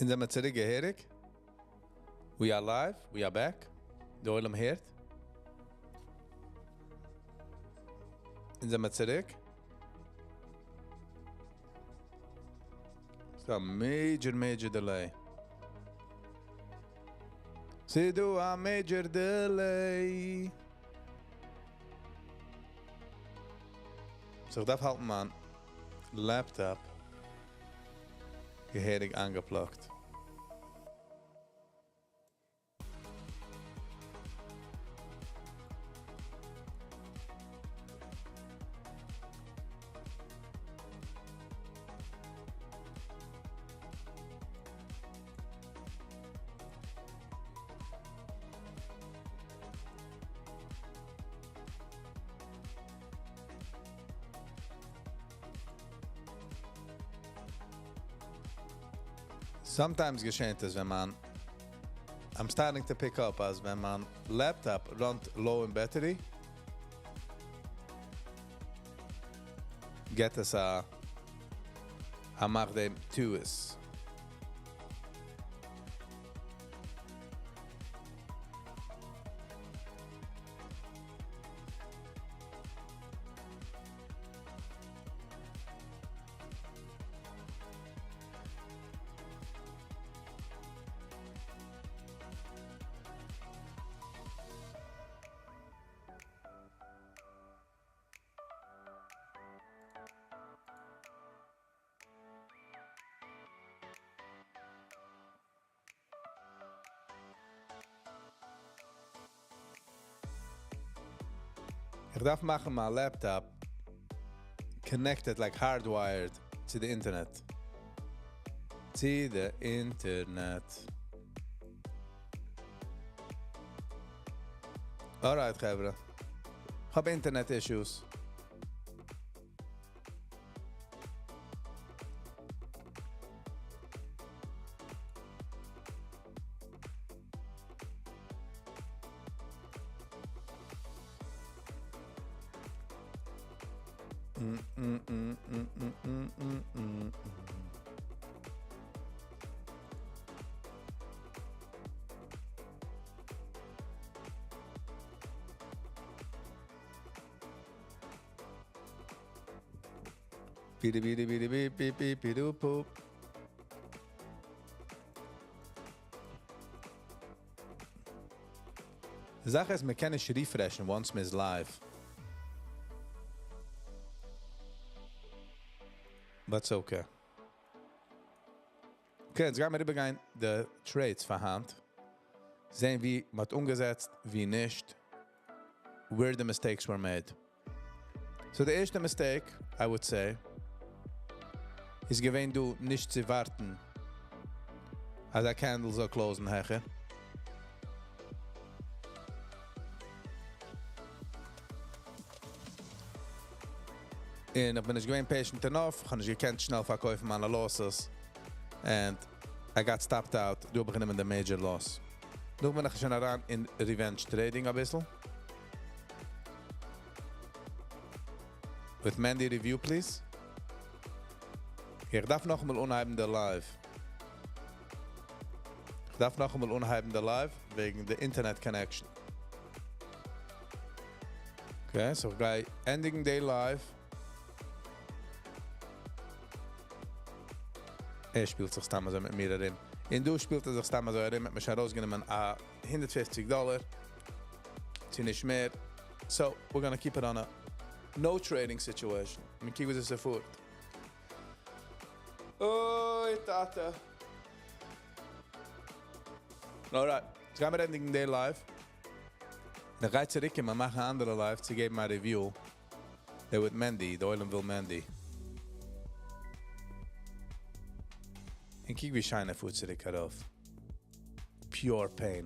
און זעמיר צוריק געהעריג. We are live, we are back. דער עולם הערט. און זעמיר צוריק. ס'איז א major, major delay. ס'איז דא א major delay. So איך דארף האלטן מיין laptop געהעריג אנגעפלאגט. Sometimes געשעט עס ווען מען, I'm starting to pick up אז ווען מיין laptop runt low in battery, געט עס א מאך דעם טעות. איך דארף מאכן מיין laptop connected, like hardwired to the internet. To the internet. Alright, חברה. איך האב internet issues. Beep, beep, beep, beep, beep, beep, beep, boop. די זאך איז, מען קען נישט refreshen once מ'איז live. But it's okay. Okay, יעצט גייען מיר איבערגיין די trades פאר היינט. זען ווי מ'האט אנגעזעצט, ווי נישט. Where the mistakes were made. So די ערשטע mistake, I would say, איז געווען דא נישט צו ווארטן, אז א candle זאל close ן העכער. און איך בין נישט געווען patient enough, איך האב נישט געקענט שנעל פארקויפן מיינע losses. And I got stopped out, דא האב איך גענומען די major loss. נאך בין איך שוין אריין אין revenge trading א ביסל. With Mandy review, please. איך דארף נאכאמאל אנהייבן די live. איך דארף נאכאמאל אנהייבן די live וועגן די internet connection. Okay, so איך גיי ענדיגן די live. ער שפילט זיך סתם אזוי מיט מיר ארום. און דא שפילט ער זיך סתם אזוי ארום, האט מיר שוין ארויסגענומען א 150 דאלאר. צו נישט מער. So, we're gonna keep it on a no trading situation. מיר קוקן וואס עס פארט. אוי, טאטע. Alright, יעצט גייען מיר ענדיגן די live. דאן גיי צוריק און מיר מאכן אן אנדערע live צו געבן א review. דער with Mandy, דער עולם וויל Mandy. און קוק ווי שיין ער פארט צוריק ארויף. Pure pain.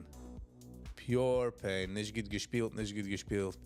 Pure pain. נישט גוט געשפילט, נישט גוט געשפילט.